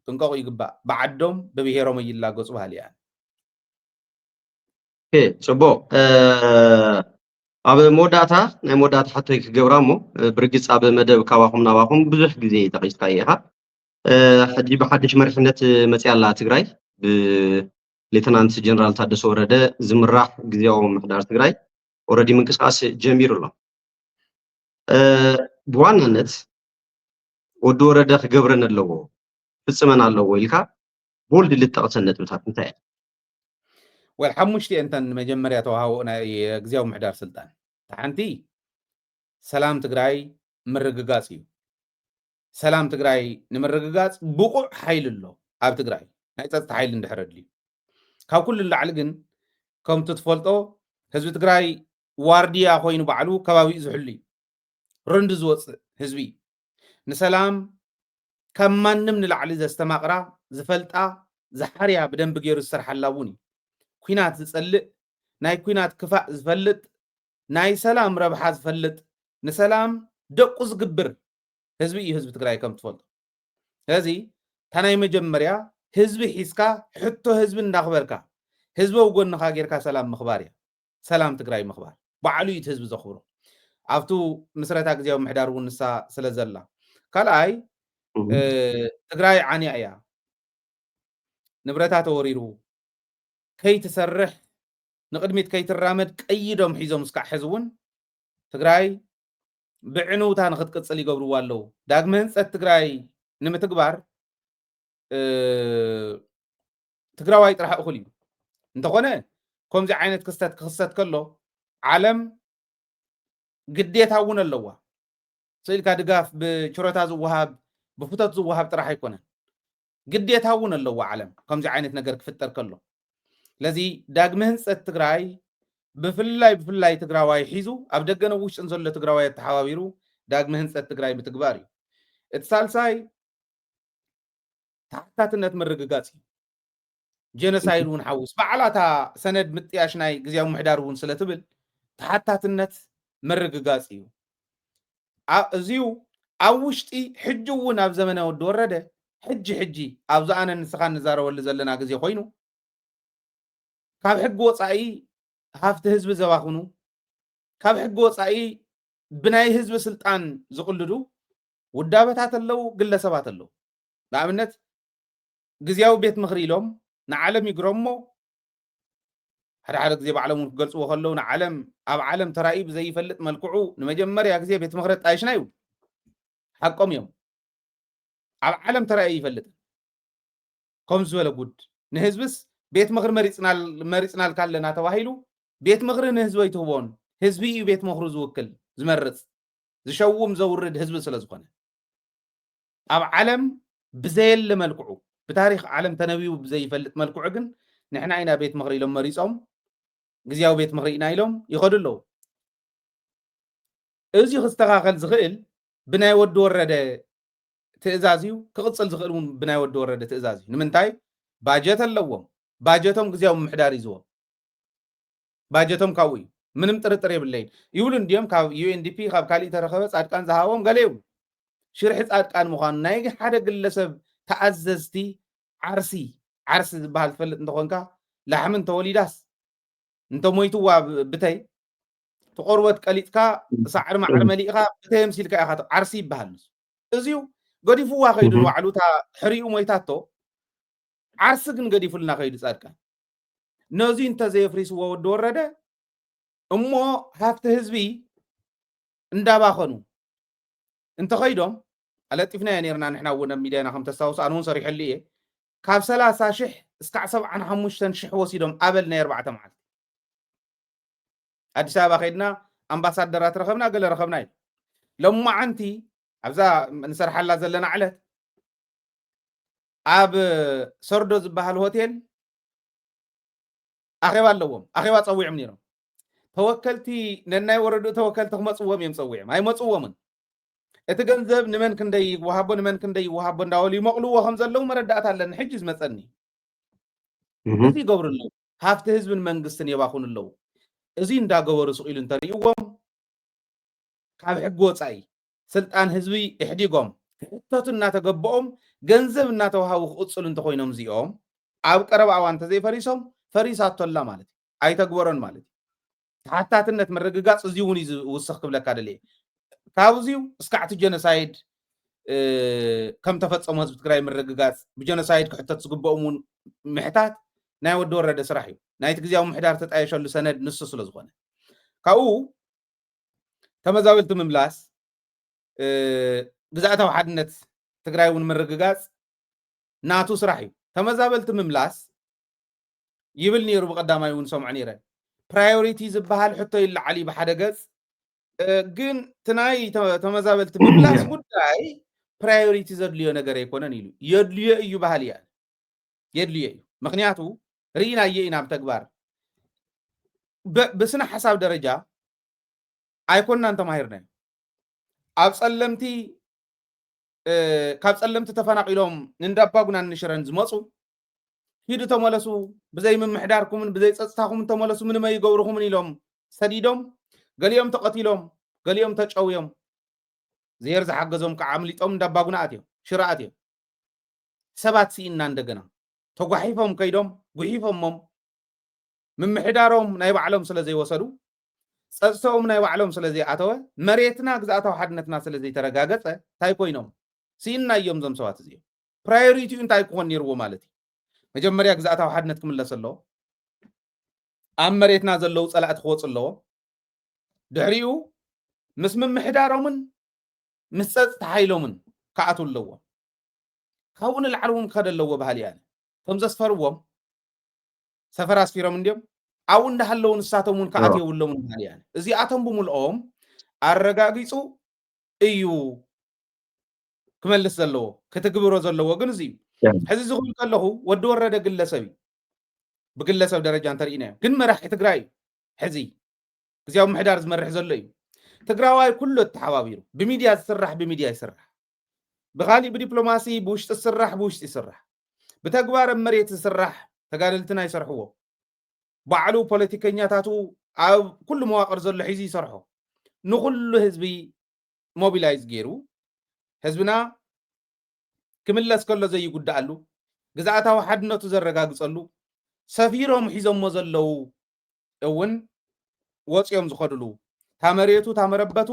ጥንቀቑ ይግባእ። ብዓዶም ብብሄሮም ይላገፁ በሃሊ እየ። ኦኬ፣ ጽቡቕ። እ፣ ኣብ መወዳእታ፣ ናይ መወዳእታ ሕቶይ ክገብራ እሞ፣ እ፣ ብርግጽ ኣብ መደብ ካባኹም ናባኹም ብዙሕ ግዜ ጠቒስካዮ ኢኻ። እ፣ ሕጂ ብሓድሽ መሪሕነት መጽያ ኣላ ትግራይ፣ ብሌተናንት ጀነራል ታደሰ ወረደ ዝምራሕ ግዝያዊ ምምሕዳር ትግራይ ኦረዲ ምንቅስቃስ ጀሚሩ ኣሎ። እ፣ ብዋናነት ወዲ ወረደ ክገብረን ኣለዎ፣ ክፍጽመን ኣለዎ ኢልካ ቦልድ ልትጠቕሰን ነጥብታት እንታይ እየን? ወል ሓሙሽተ እየን እተን መጀመርያ ተዋህቦ ናይ ግዝያዊ ምምሕዳር ስልጣን። እታ ሓንቲ ሰላም ትግራይ ምርግጋጽ እዩ። ሰላም ትግራይ ንምርግጋጽ ብቑዕ ሓይሊ ኣሎ ኣብ ትግራይ፣ ናይ ጸጥታ ሓይሊ እንድሕር ኣድልዩ። ካብ ኩሉ ንላዕሊ ግን ከምቲ ትፈልጦ ህዝቢ ትግራይ ዋርድያ ኮይኑ ባዕሉ ከባቢኡ ዝሕሉ እዩ። ረንዲ ዝወፅእ ህዝቢ እዩ። ንሰላም ካብ ማንም ንላዕሊ ዘስተማቕራ፣ ዝፈልጣ፣ ዝሓርያ፣ ብደንቢ ገይሩ ዝሰርሓላ እውን እዩ። ኲናት ዝጸልእ፣ ናይ ኲናት ክፋእ ዝፈልጥ፣ ናይ ሰላም ረብሓ ዝፈልጥ፣ ንሰላም ደቁ ዝግብር ህዝቢ እዩ ህዝቢ ትግራይ ከም ትፈልጦ። ስለዚ እታ ናይ መጀመርያ ህዝቢ ሒዝካ ሕቶ ህዝቢ እንዳኽበርካ ህዝቢ ኣብ ጎንኻ ጌርካ ሰላም ምኽባር እያ። ሰላም ትግራይ ምኽባር ባዕሉ እዩ እቲ ህዝቢ ዘኽብሮ ኣብቱ ምስረታ ግዜያዊ ምሕዳር እውን ንሳ ስለ ዘላ። ካልኣይ ትግራይ ዓንያ እያ። ንብረታ ተወሪሩ ከይትሰርሕ ንቕድሚት ከይትራመድ ቀይዶም ሒዞም እስካዕ ሕዚ እውን ትግራይ ብዕንውታ ንክትቅፅል ይገብርዋ ኣለዉ። ዳግመ ህንፀት ትግራይ ንምትግባር ትግራዋይ ጥራሕ እኹል እዩ። እንተኾነ ከምዚ ዓይነት ክስተት ክኽሰት ከሎ ዓለም ግዴታ እውን ኣለዋ። ስኢልካ ድጋፍ ብችሮታ ዝወሃብ ብፍቶት ዝወሃብ ጥራሕ ኣይኮነን። ግዴታ እውን ኣለዋ ዓለም ከምዚ ዓይነት ነገር ክፍጠር ከሎ። ስለዚ ዳግመ ህንፀት ትግራይ ብፍላይ ብፍላይ ትግራዋይ ሒዙ ኣብ ደገን ውሽጥን ዘሎ ትግራዋይ ኣተሓባቢሩ ዳግመ ህንፀት ትግራይ ምትግባር እዩ። እቲ ሳልሳይ ተሓታትነት ምርግጋፅ እዩ። ጀኖሳይድ እውን ሓዊስ ባዕላታ ሰነድ ምጥያሽ ናይ ግዜያዊ ምሕዳር እውን ስለ ትብል ተሓታትነት ምርግጋፅ እዩ። እዚዩ ኣብ ውሽጢ ሕጂ እውን ኣብ ዘመነ ወዲ ወረደ ሕጂ ሕጂ ኣብዚ ኣነ ንስኻ እንዛረበሉ ዘለና ግዜ ኮይኑ ካብ ሕጊ ወፃኢ ሃፍቲ ህዝቢ ዘባኽኑ ካብ ሕጊ ወፃኢ ብናይ ህዝቢ ስልጣን ዝቕልዱ ውዳበታት ኣለዉ፣ ግለሰባት ኣለዉ። ንኣብነት ግዜያዊ ቤት ምኽሪ ኢሎም ንዓለም ይግረሞ ሓደ ሓደ ግዜ ባዕሎም እውን ክገልፅዎ ከለዉ ንዓለም ኣብ ዓለም ተራእዩ ብዘይፈልጥ መልክዑ ንመጀመርያ ግዜ ቤት ምኽሪ ኣጣይሽና እዩ። ሓቆም እዮም። ኣብ ዓለም ተራእዩ ይፈልጥ ከም ዝበለ ጉድ ንህዝብስ ቤት ምኽሪ መሪፅናልካ ኣለና ተባሂሉ ቤት ምኽሪ ንህዝቢ ኣይትህቦን። ህዝቢ እዩ ቤት ምኽሩ ዝውክል ዝመርፅ ዝሸውም ዘውርድ ህዝቢ ስለ ዝኾነ ኣብ ዓለም ብዘየለ መልክዑ ብታሪክ ዓለም ተነቢቡ ብዘይፈልጥ መልክዑ ግን ንሕና ኢና ቤት ምኽሪ ኢሎም መሪፆም ግዜያዊ ቤት ምኽሪ ኢና ኢሎም ይኸዱ ኣለዉ። እዚ ክስተኻኸል ዝኽእል ብናይ ወዲ ወረደ ትእዛዝ እዩ። ክቕፅል ዝኽእል እውን ብናይ ወዲ ወረደ ትእዛዝ እዩ። ንምንታይ? ባጀት ኣለዎም። ባጀቶም ግዜያዊ ምምሕዳር ይዝዎም። ባጀቶም ካብኡ እዩ። ምንም ጥርጥር የብለይን። ይብሉ እንዲዮም ካብ ዩ ኤን ዲ ፒ ካብ ካሊእ ተረኸበ ፃድቃን ዝሃቦም ገለ ይብሉ። ሽርሒ ፃድቃን ምዃኑ ናይ ሓደ ግለሰብ ተኣዘዝቲ ዓርሲ ዓርሲ ዝበሃል ትፈልጥ እንተኾንካ ላሕሚ እንተወሊዳስ እንተሞይትዋ ብተይ ትቆርበት ቀሊጥካ ሳዕሪ ማዕሪ መሊእኻ ብተይ ኣምሲልካ ኢኻ ዓርሲ ይበሃል። እዚዩ ገዲፍዋ ከይዱ ንባዕሉ እታ ሕሪኡ ሞይታቶ ዓርሲ ግን ገዲፉልና ከይዱ ፃድቃን። ነዚ እንተዘየፍሪስዎ ወዲ ወረደ እሞ ሃፍቲ ህዝቢ እንዳባኸኑ እንተኸይዶም ኣለጢፍናዮ ነርና ንሕና እውን ኣብ ሚድያና ከም ተስታውሱ ኣነ እውን ሰሪሐሉ እየ ካብ ሰላሳ ሽሕ እስካዕ ሰብዓን ሓሙሽተን ሽሕ ወሲዶም ኣበል ናይ ኣርባዕተ መዓልቲ ኣዲስ ኣበባ ከይድና ኣምባሳደራት ረኸብና ገለ ረኸብና እዩ ሎማዓንቲ ኣብዛ ንሰርሓላ ዘለና ዕለት ኣብ ሰርዶ ዝበሃል ሆቴል ኣኼባ ኣለዎም ኣኼባ ፀዊዖም ነይሮም ተወከልቲ ነናይ ወረድኡ ተወከልቲ ክመፅዎም እዮም ፀዊዖም ኣይመፅዎምን እቲ ገንዘብ ንመን ክንደይ ይወሃቦ ንመን ክንደይ ይወሃቦ እንዳበሉ ይመቕልዎ ከም ዘለዉ መረዳእታ ኣለኒ ሕጂ ዝመፀኒ እዚ ይገብሩ ኣለዉ ሃፍቲ ህዝብን መንግስትን የባኹኑ ኣለዉ እዚ እንዳገበሩ ስቕ ኢሉ እንተርእይዎም ካብ ሕጊ ወፃኢ ስልጣን ህዝቢ ኢሕዲጎም ክሕተቱ እናተገበኦም ገንዘብ እናተዋሃቡ ክቕፅሉ እንተኮይኖም እዚኦም ኣብ ቀረባ እዋን እንተዘይፈሪሶም ፈሪሳቶላ ማለት እዩ ኣይተግበሮን ማለት እዩ ተሓታትነት ምርግጋፅ እዚ እውን እዩ ዝውስኽ ክብለካ ደልየ ካብዚዩ እስካዕቲ ጀኖሳይድ ከም ተፈፀሙ ህዝቢ ትግራይ ምርግጋፅ ብጀኖሳይድ ክሕተት ዝግበኦም እውን ምሕታት ናይ ወዲ ወረደ ስራሕ እዩ ናይቲ ግዜያዊ ምሕዳር ተጣየሸሉ ሰነድ ንሱ ስለ ዝኾነ ካብኡ ተመዛበልቲ ምምላስ ግዛእታዊ ሓድነት ትግራይ እውን ምርግጋፅ ናቱ ስራሕ እዩ ተመዛበልቲ ምምላስ ይብል ነይሩ ብቀዳማይ እውን ሰምዖ ነይረ ፕራዮሪቲ ዝበሃል ሕቶ ይለዓል እዩ ብሓደ ገፅ ግን ትናይ ተመዛበልቲ ምምላስ ጉዳይ ፕራዮሪቲ ዘድልዮ ነገር ኣይኮነን ኢሉ የድልዮ እዩ ባህል እያ የድልዮ እዩ ምክንያቱ ርኢናዮ ኢና ብተግባር ብስነ ሓሳብ ደረጃ ኣይኮንናን ተማሂርናዮ ኣብ ጸለምቲ ካብ ጸለምቲ ተፈናቒሎም ንእንዳባጉናን ንሽረን ዝመፁ፣ ሂዱ ተመለሱ፣ ብዘይ ምምሕዳርኩምን ብዘይ ጸጥታኹምን ተመለሱ፣ ምንም ኣይገብርኹምን ኢሎም ሰዲዶም፣ ገሊኦም ተቐቲሎም፣ ገሊኦም ተጨውዮም፣ ዘየር ዝሓገዞም ከዓ ኣምሊጦም እንዳባጉና ኣትዮም፣ ሽረ ኣትዮም። ሰባት ስኢንና እንደገና ተጓሒፎም ከይዶም፣ ጉሒፎሞም፣ ምምሕዳሮም ናይ ባዕሎም ስለ ዘይወሰዱ፣ ጸጥተኦም ናይ ባዕሎም ስለ ዘይኣተወ፣ መሬትና ግዝኣታዊ ሓድነትና ስለ ዘይተረጋገጸ፣ እንታይ ኮይኖም? ስኢንና እዮም እዞም ሰባት እዚኦም። ፕራዮሪቲኡ እንታይ ክኾን ነይርዎ ማለት እዩ? መጀመርያ ግዝኣታዊ ሓድነት ክምለስ ኣለዎ። ኣብ መሬትና ዘለዉ ጸላእቲ ክወፁ ኣለዎም። ድሕሪኡ ምስ ምምሕዳሮምን ምስ ጸጥታ ሓይሎምን ክኣትዉ ኣለዎም። ካብኡ ንላዕሊ እውን ክኸደ ኣለዎ ባህል እያ። ከም ዘስፈርዎም ሰፈር ኣስፊሮም እንዲዮም ኣብኡ እንዳሃለዉ ንሳቶም እውን ክኣትዩ የብሎምን ባህል እያ። እዚኣቶም ብምልኦም ኣረጋጊፁ እዩ ክመልስ ዘለዎ፣ ክትግብሮ ዘለዎ ግን እዚ እዩ። ሕዚ ዝኽብል ከለኹ ወዲ ወረደ ግለሰብ እዩ። ብግለሰብ ደረጃ እንተርኢናዮ ግን መራሒ ትግራይ እዩ። ሕዚ ግዜያዊ ምሕዳር ዝመርሕ ዘሎ እዩ። ትግራዋይ ኩሉ ተሓባቢሩ ብሚድያ ዝስራሕ ብሚድያ ይስራሕ፣ ብካሊእ ብዲፕሎማሲ ብውሽጢ ዝስራሕ ብውሽጢ ይስራሕ፣ ብተግባር ኣብ መሬት ዝስራሕ ተጋደልትና ይሰርሕዎ። ባዕሉ ፖለቲከኛታቱ ኣብ ኩሉ መዋቅር ዘሎ ሒዙ ይሰርሖ። ንኩሉ ህዝቢ ሞቢላይዝ ገይሩ ህዝብና ክምለስ ከሎ ዘይጉዳኣሉ፣ ግዝኣታዊ ሓድነቱ ዘረጋግፀሉ፣ ሰፊሮም ሒዞሞ ዘለዉ እውን ወፂኦም ዝኸድሉ፣ እታ መሬቱ እታ መረበቱ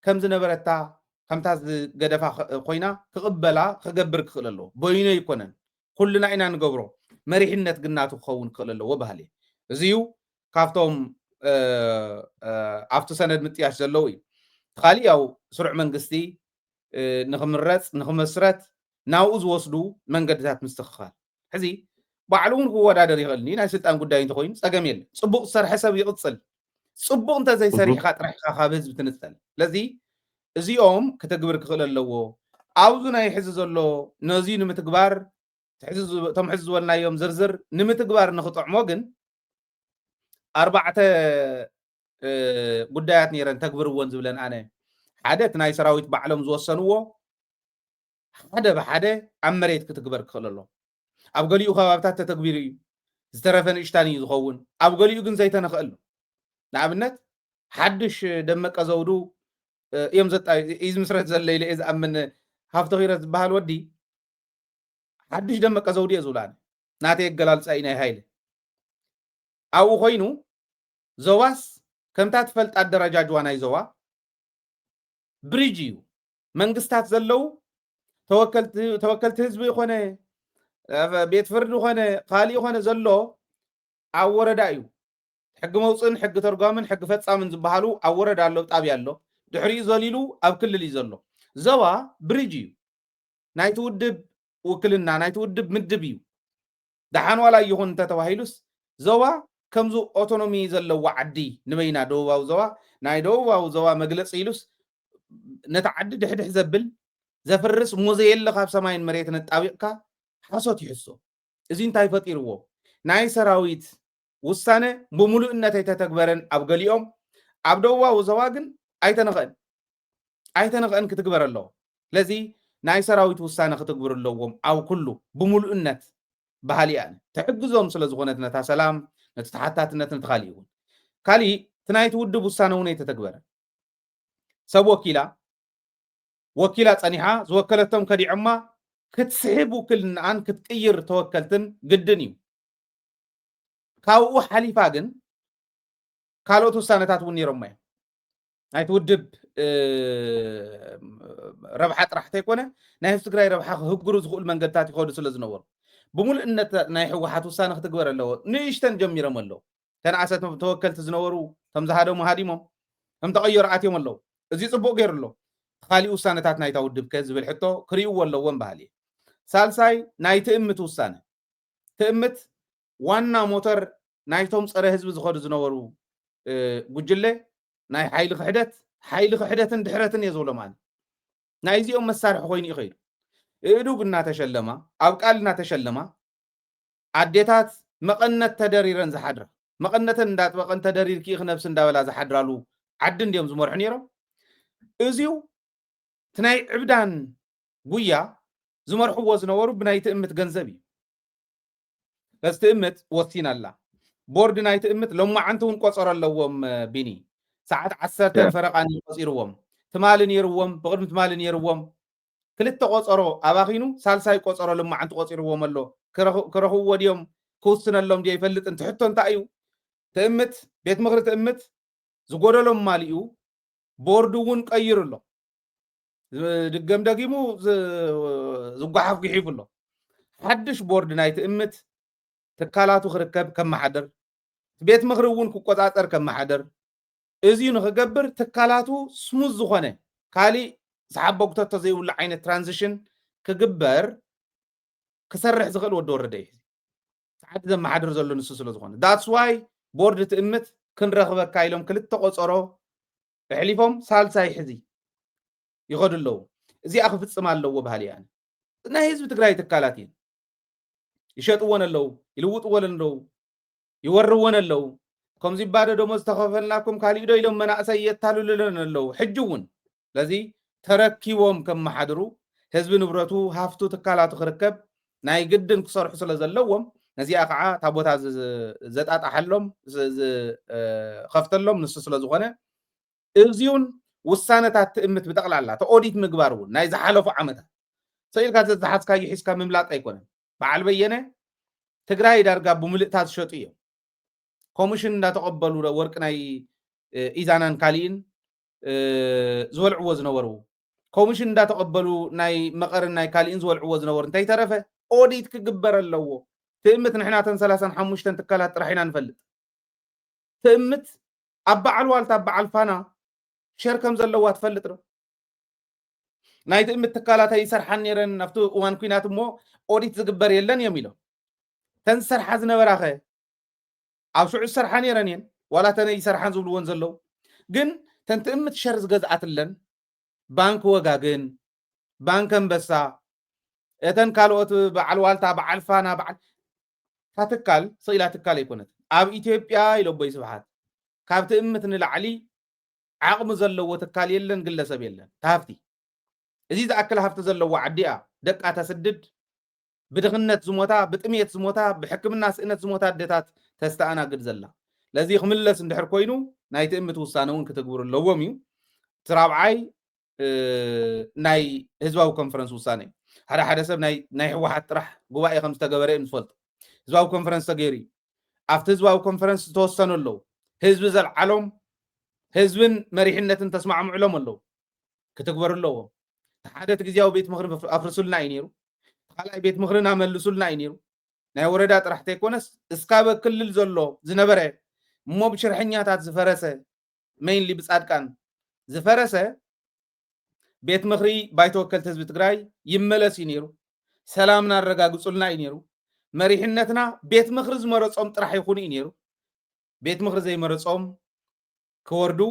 ከም ዝነበረታ ከምታ ዝገደፋ ኮይና ክቕበላ ክገብር ክኽእል ኣለዎ። በይኑ ኣይኮነን፣ ኩልና ኢና ንገብሮ። መሪሕነት ግን ናቱ ክኸውን ክኽእል ኣለዎ ባህል እየ። እዚ እዩ ካብቶም ኣብቲ ሰነድ ምጥያሽ ዘለዉ እዩ። ካሊእ ያው ስሩዕ መንግስቲ ንኽምረፅ ንኽመስረት ናብኡ ዝወስዱ መንገድታት ምስትኽኻል። ሕዚ ባዕሉ እውን ክወዳደር ይኽእል፣ ናይ ስልጣን ጉዳይ እንተኮይኑ ፀገም የለን። ፅቡቕ ዝሰርሐ ሰብ ይቕፅል። ፅቡቕ እንተዘይሰሪሕካ ጥራሕ ኢኻ ካብ ህዝቢ ትንፀል። ስለዚ እዚኦም ክትግብር ክኽእል ኣለዎ። ኣብዚ ናይ ሕዚ ዘሎ ነዚ ንምትግባር እቶም ሕዚ ዝበልናዮም ዝርዝር ንምትግባር ንኽጥዕሞ ግን ኣርባዕተ ጉዳያት ነይረን ተግብርወን ዝብለን ኣነ፣ ሓደ እቲ ናይ ሰራዊት ባዕሎም ዝወሰንዎ ሓደ ብሓደ ኣብ መሬት ክትግበር ክኽእል ኣሎ። ኣብ ገሊኡ ከባብታት ተተግቢሩ እዩ፣ ዝተረፈ ንእሽታን እዩ ዝኸውን፣ ኣብ ገሊኡ ግን ዘይተነኽእል። ንኣብነት ሓድሽ ደመቀ ዘውዱ እዮም ዘጣ እዩ ዝምስረት ዘለ ኢለ እየ ዝኣምን። ሃፍቶ ኪሮስ ዝበሃል ወዲ ሓድሽ ደመቀ ዘውዱ እየ ዝብሉ ኣነ፣ ናተይ ኣገላልፃ እዩ ናይ ሃይለ። ኣብኡ ኮይኑ ዞባስ ከምታ ትፈልጣ ኣደረጃጅዋ ናይ ዞባ ብሪጅ እዩ። መንግስታት ዘለዉ ተወከልቲ ህዝቢ ይኾነ ቤት ፍርዲ ኾነ ካሊእ ኾነ ዘሎ ኣብ ወረዳ እዩ። ሕጊ መውፅእን ሕጊ ተርጓምን ሕጊ ፈፃምን ዝበሃሉ ኣብ ወረዳ ኣሎ፣ ጣብያ ኣሎ። ድሕሪኡ ዘሊሉ ኣብ ክልል እዩ ዘሎ። ዞባ ብሪጅ እዩ። ናይቲ ውድብ ውክልና ናይቲ ውድብ ምድብ እዩ። ደሓን ዋላ ይኹን እንተተባሂሉስ ዞባ ከምዚ ኦቶኖሚ ዘለዎ ዓዲ ንበይና ደቡባዊ ዞባ ናይ ደቡባዊ ዞባ መግለፂ ኢሉስ ነቲ ዓዲ ድሕድሕ ዘብል ዘፍርስ ሙዘ የለ ካብ ሰማይን መሬትን ኣጣቢቕካ ሓሶት ይሕሶ። እዚ እንታይ ፈጢርዎ? ናይ ሰራዊት ውሳነ ብምሉእነት ኣይተተግበረን ኣብ ገሊኦም፣ ኣብ ደቡባዊ ዞባ ግን ኣይተነኽአን ኣይተነኽአን ክትግበር ኣለዎ። ስለዚ ናይ ሰራዊት ውሳነ ክትግብሩ ኣለዎም ኣብ ኩሉ ብምሉእነት በሃሊ እያ። ትሕግዞም ስለ ዝኾነት ነታ ሰላም ነቲ ተሓታትነት ነቲ ካሊእ እውን ካሊእ እቲ ናይቲ ውድብ ውሳነ እውን ኣይተተግበረን። ሰብ ወኪላ ወኪላ ጸኒሓ ዝወከለቶም ከዲዖማ ክትስሕብ ውክልናኣን ክትቅይር ተወከልትን ግድን እዩ። ካብኡ ሓሊፋ ግን ካልኦት ውሳነታት እውን ነይሮማ እዮም። ናይቲ ውድብ ረብሓ ጥራሕ እንተይኮነ ናይ ህዝቢ ትግራይ ረብሓ ክህግሩ ዝኽእሉ መንገድታት ይኸዱ ስለ ዝነበሩ ብምሉእነት ናይ ህወሓት ውሳነ ክትግበር ኣለዎ። ንእሽተን ጀሚሮም ኣለዉ። ተንኣሰት ተወከልቲ ዝነበሩ ከም ዝሃደሙ ሃዲሞም ከም ተቐየሩ ኣትዮም ኣለዉ። እዚ ፅቡቅ ገይሩ ኣሎ። ካሊእ ውሳነታት ናይታ ውድብ ከ ዝብል ሕቶ ክርእይዎ ኣለዎም ባህሊ። ሳልሳይ ናይ ትእምት ውሳነ። ትእምት ዋና ሞተር ናይቶም ፀረ ህዝቢ ዝኸዱ ዝነበሩ ጉጅለ ናይ ሓይሊ ክሕደት ሓይሊ ክሕደትን ድሕረትን እየ ዝብሎም ኣነ። ናይዚኦም መሳርሒ ኮይኑ እዩ ከይዱ። እእዱግ እናተሸለማ ኣብ ቃል እናተሸለማ ኣዴታት መቐነት ተደሪረን ዝሓድራ መቐነተን እንዳጥበቐን ተደሪርኪ ኢኺ ነብሲ እንዳበላ ዝሓድራሉ ዓዲ እንዲዮም ዝመርሑ ነይሮም። እዚው እቲ ናይ ዕብዳን ጉያ ዝመርሕዎ ዝነበሩ ብናይ ትእምት ገንዘብ እዩ። በዚ ትእምት ወሲና ኣላ። ቦርድ ናይ ትእምት ሎማዓንቲ እውን ቆፀሮ ኣለዎም። ቢኒ፣ ሰዓት ዓሰርተ ፈረቓን እዩ ቆፂርዎም። ትማሊ ነይርዎም፣ ብቕድሚ ትማሊ ነይርዎም። ክልተ ቆፀሮ ኣባኺኑ ሳልሳይ ቆፀሮ ሎማዓንቲ ቆፂርዎም ኣሎ። ክረኽብዎ ድዮም፣ ክውስነሎም ድዮ ይፈልጥ። እንት ሕቶ እንታይ እዩ? ትእምት፣ ቤት ምኽሪ ትእምት ዝጎደሎም ማሊኡ፣ ቦርድ እውን ቀይሩ ኣሎ። ድገም ደጊሙ ዝጓሓፍ ጉሒፉ ኣሎ። ሓድሽ ቦርድ ናይ ትእምት ትካላቱ ክርከብ ከመሓድር፣ ቤት ምኽሪ እውን ክቆፃፀር ከመሓድር፣ እዚ ንክገብር ትካላቱ ስሙዝ ዝኾነ ካሊእ ሰሓቦ ጉተቶ ዘይብሉ ዓይነት ትራንዚሽን ክግበር ክሰርሕ ዝኽእል ወዲ ወረደ እዩ። ሰዓት ዘመሓድር ዘሎ ንሱ ስለ ዝኾነ that's why ቦርድ ትእምት ክንረኽበካ ኢሎም ክልተ ቆፀሮ ኣሕሊፎም ሳልሳይ ሕዚ ይኸዱ ኣለዉ። እዚኣ ክፍፅም ኣለዎ ባህሊ እያ። ናይ ህዝቢ ትግራይ ትካላት እየን። ይሸጥወን ኣለዉ፣ ይልውጥወን ኣለዉ፣ ይወርወን ኣለዉ። ከምዚ ባዶ ደሞዝ ተኸፈልናኩም ካሊእ ዶ ኢሎም መናእሰይ የታልሉለን ኣለዉ። ሕጂ እውን ስለዚ ተረኪቦም ከመሓድሩ ህዝቢ ንብረቱ ሃፍቱ ትካላቱ ክርከብ ናይ ግድን ክሰርሑ ስለ ዘለዎም ነዚኣ ከዓ እታ ቦታ ዘጣጣሓሎም ዝኸፍተሎም ንሱ ስለ ዝኾነ እዚውን ውሳነታት ትእምት ብጠቕላላ እቲ ኦዲት ምግባር እውን ናይ ዝሓለፉ ዓመታት ሰኢልካ ዘዝሓዝካዮ ሒዝካ ምምላጥ ኣይኮነን። በዓል በየነ ትግራይ ዳርጋ ብምልእታ ዝሸጡ እዮም። ኮሚሽን እንዳተቐበሉ ወርቂ ናይ ኢዛናን ካሊእን ዝበልዕዎ ዝነበሩ ኮሚሽን እንዳተቐበሉ ናይ መቐርን ናይ ካሊእን ዝበልዕዎ ዝነበሩ እንተይተረፈ ኦዲት ክግበር ኣለዎ። ትእምት ንሕና ተን ሰላሳን ሓሙሽተን ትካላት ጥራሕ ኢና ንፈልጥ። ትእምት ኣብ በዓል ዋልታ ኣብ በዓል ፋና ሸር ከም ዘለዋ ትፈልጥ ዶ? ናይ ትእምት ትካላት ኣይሰርሓን ነይረን ኣብቲ እዋን ኩናት እሞ ኦዲት ዝግበር የለን እዮም ኢሎም። ተን ዝሰርሓ ዝነበራኸ ኣብ ሽዑ ዝሰርሓ ነይረን እየን ዋላ ተን ኣይሰርሓን ዝብልዎን ዘለዉ ግን ተን ትእምት ሸር ዝገዝኣትለን ባንክ ወጋግን፣ ባንክ ኣንበሳ፣ እተን ካልኦት በዓል ዋልታ፣ በዓል ፋና፣ በዓል እታ ትካል ስኢላ ትካል ኣይኮነት። ኣብ ኢትዮጵያ ኢሎ ኣቦይ ስብሓት ካብ ትእምት ንላዕሊ ዓቕሚ ዘለዎ ትካል የለን፣ ግለሰብ የለን። ታሃፍቲ እዚ ዝኣክል ሃፍቲ ዘለዋ ዓዲ እያ። ደቃ ተስድድ፣ ብድኽነት ዝሞታ፣ ብጥሜት ዝሞታ፣ ብሕክምና ስእነት ዝሞታ ኣደታት ተስተኣናግድ ዘላ። ለዚ ክምለስ እንድሕር ኮይኑ ናይ ትእምት ውሳነ እውን ክትግብሩ ኣለዎም እዩ። እቲ ራብዓይ ናይ ህዝባዊ ኮንፈረንስ ውሳነ እዩ። ሓደ ሓደ ሰብ ናይ ህወሓት ጥራሕ ጉባኤ ከም ዝተገበረ እዮም ዝፈልጡ። ህዝባዊ ኮንፈረንስ ተገይሩ እዩ። ኣብቲ ህዝባዊ ኮንፈረንስ ዝተወሰኑ ኣለዉ። ህዝቢ ዘልዓሎም ህዝብን መሪሕነትን ተስማዕምዕሎም ኣለዉ። ክትግበሩ ኣለዎም። እቲ ሓደ እቲ ግዜያዊ ቤት ምኽሪ ኣፍርሱልና እዩ ነይሩ። እቲ ካልኣይ ቤት ምኽርና መልሱልና እዩ ነይሩ። ናይ ወረዳ ጥራሕ ተይኮነስ እስካበ ክልል ዘሎ ዝነበረ እሞ ብሽርሐኛታት ዝፈረሰ ሜይንሊ ብፃድቃን ዝፈረሰ ቤት ምኽሪ ባይቶ ወከልቲ ህዝቢ ትግራይ ይመለስ እዩ ነይሩ። ሰላምና ኣረጋግፁልና እዩ ነይሩ። መሪሕነትና ቤት ምኽሪ ዝመረፆም ጥራሕ ይኹኑ እዩ ነይሩ። ቤት ምኽሪ ዘይመረፆም ክወርዱ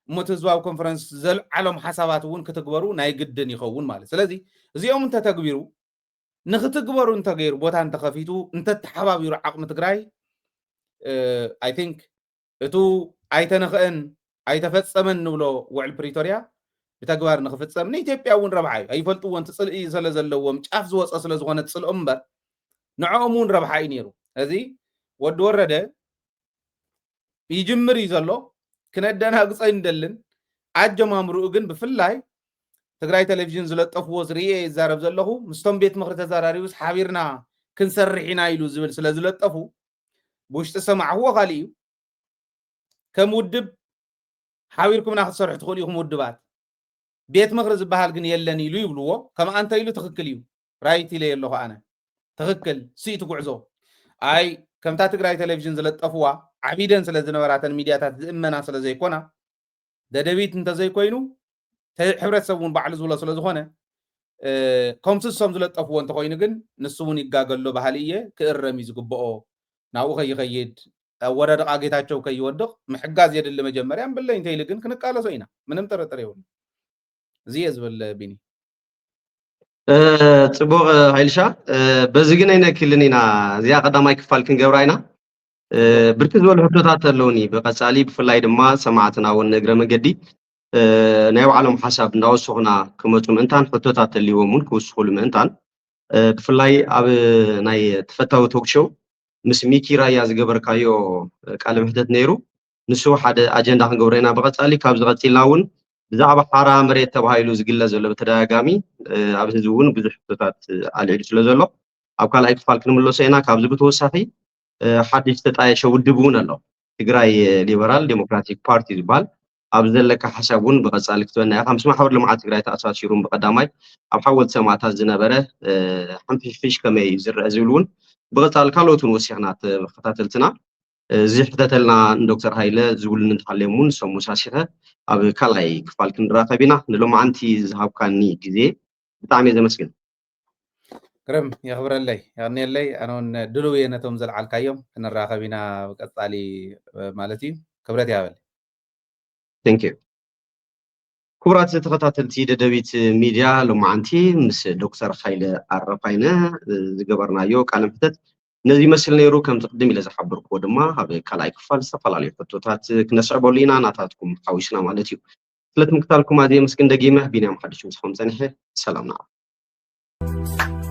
እሞ እቲ ህዝባዊ ኮንፈረንስ ዘልዓሎም ሓሳባት እውን ክትግበሩ ናይ ግድን ይኸውን ማለት። ስለዚ እዚኦም እንተተግቢሩ ንክትግበሩ እንተገይሩ ቦታ እንተኸፊቱ እንተተሓባቢሩ ዓቕሚ ትግራይ I think እቱ ኣይተነኽአን ኣይተፈፀመን ንብሎ ውዕል ፕሪቶርያ ብተግባር ንክፍፀም ንኢትዮጵያ እውን ረብሓ እዩ። ኣይፈልጥዎን እቲ ፅልኢ ስለ ዘለዎም ጫፍ ዝወፀ ስለ ዝኾነ ፅልኦም እምበር ንዕኦም እውን ረብሓ እዩ ነይሩ። እዚ ወዲ ወረደ ይጅምር እዩ ዘሎ። ክነደናግፀ ይንደልን ኣጀማምርኡ ግን ብፍላይ ትግራይ ቴሌቪዥን ዝለጠፍዎ ዝርእየ ይዛረብ ዘለኹ ምስቶም ቤት ምኽሪ ተዘራሪቡስ ሓቢርና ክንሰርሕ ኢና ኢሉ ዝብል ስለ ዝለጠፉ ብውሽጢ ሰማዕዎ ካልእ እዩ። ከም ውድብ ሓቢርኩምና ክትሰርሑ ትኽእሉ ኢኹም ውድባት ቤት ምኽሪ ዝበሃል ግን የለን ኢሉ ይብልዎ። ከም ኣንተ ኢሉ ትኽክል እዩ። ራይት ኢለ ኣለኹ ኣነ። ትኽክል ስኢቱ ጉዕዞ። ኣይ ከምታ ትግራይ ቴሌቪዥን ዝለጠፍዋ ዓቢደን ስለ ዝነበራተን ሚድያታት ዝእመና ስለ ዘይኮና ደደቢት እንተዘይኮይኑ ሕብረተሰብ እውን ባዕሉ ዝብሎ ስለ ዝኾነ ከምቲ ንሶም ዝለጠፍዎ እንተኾይኑ ግን ንሱ እውን ይጋገሎ ባህሊ እየ ክእረም እዩ ዝግብኦ። ናብኡ ከይኸይድ ኣወዳድቓ ጌታቸው ከይወድቕ ምሕጋዝ የድሊ መጀመርያ እምብለይ እንተኢሉ ግን ክንቃለሶ ኢና ምንም ጥርጥር የብሉ። እዚ እየ ዝብል ቢኒ። ጽቡቕ ሓይልሻ በዚ ግን ኣይነክልን ኢና። እዚኣ ቀዳማይ ክፋል ክንገብራ ኢና። ብርክት ዝበሉ ሕቶታት ኣለውኒ ብቐጻሊ ብፍላይ ድማ ሰማዕትና እውን እግረ መገዲ ናይ ባዕሎም ሓሳብ እንዳወሰኹና ክመፁ ምእንታን ሕቶታት ተልዎም እውን ክውስኹሉ ምእንታን ብፍላይ ኣብ ናይ ተፈታዊ ቶክሾው ምስ ሚኪ ራያ ዝገበርካዮ ቃለ ምሕተት ነይሩ። ንሱ ሓደ ኣጀንዳ ክንገብሮ ኢና ብቐፃሊ። ካብ ዝቐፂልና እውን ብዛዕባ ሓራ መሬት ተባሂሉ ዝግለ ዘሎ ብተደጋጋሚ ኣብ ህዝቢ እውን ብዙሕ ሕቶታት ኣልዒሉ ስለ ዘሎ ኣብ ካልኣይ ክፋል ክንምለሶ ኢና። ካብዚ ብተወሳኺ ሓድሽ ተጣየሸ ውድብ እውን ኣሎ፣ ትግራይ ሊበራል ዴሞክራቲክ ፓርቲ ዝበሃል። ኣብ ዘለካ ሓሳብ እውን ብቐፃሊ ክትበና ኢኻ። ምስ ማሕበር ልምዓት ትግራይ ተኣሳሲሩ ብቐዳማይ ኣብ ሓወልቲ ሰማእታት ዝነበረ ሓንፊሽፊሽ ከመይ እዩ ዝረአ ዝብል እውን ብቐፃሊ ካልኦት እውን ወሲኽና ተኸታተልትና ዝሕተተልና ንዶክተር ሃይለ ዝብሉኒ እንተሃልዮም እውን ንሶም ወሳሲኸ ኣብ ካልኣይ ክፋል ክንራኸብ ኢና። ንሎማዓንቲ ዝሃብካኒ ግዜ ብጣዕሚ እየ ዘመስግን። ግርም፣ የኽብረለይ፣ የቕንየለይ። ኣነ እውን ድሉው እየ ነቶም ዘልዓልካዮም። ክንራኸብ ኢና ብቀፃሊ ማለት እዩ። ክብረት ይሃበለይ። Thank you። ክቡራት ተኸታተልቲ ደደቢት ሚድያ፣ ሎማዓንቲ ምስ ዶክተር ሃይለ ኣረፋይነ ዝገበርናዮ ቃለ ምሕተት ነዚ ይመስል ነይሩ። ከምዚ ቅድም ኢለ ዝሓበርክዎ ድማ ኣብ ካልኣይ ክፋል ዝተፈላለዩ ሕቶታት ክነስዕበሉ ኢና፣ ናታትኩም ሓዊስና ማለት እዩ። ስለ ምክታልኩም ኣዝየ የመስግን። ደጊመ ቢንያም ሓድሽ ምስኹም ጸኒሐ። ሰላም ንዓኹም።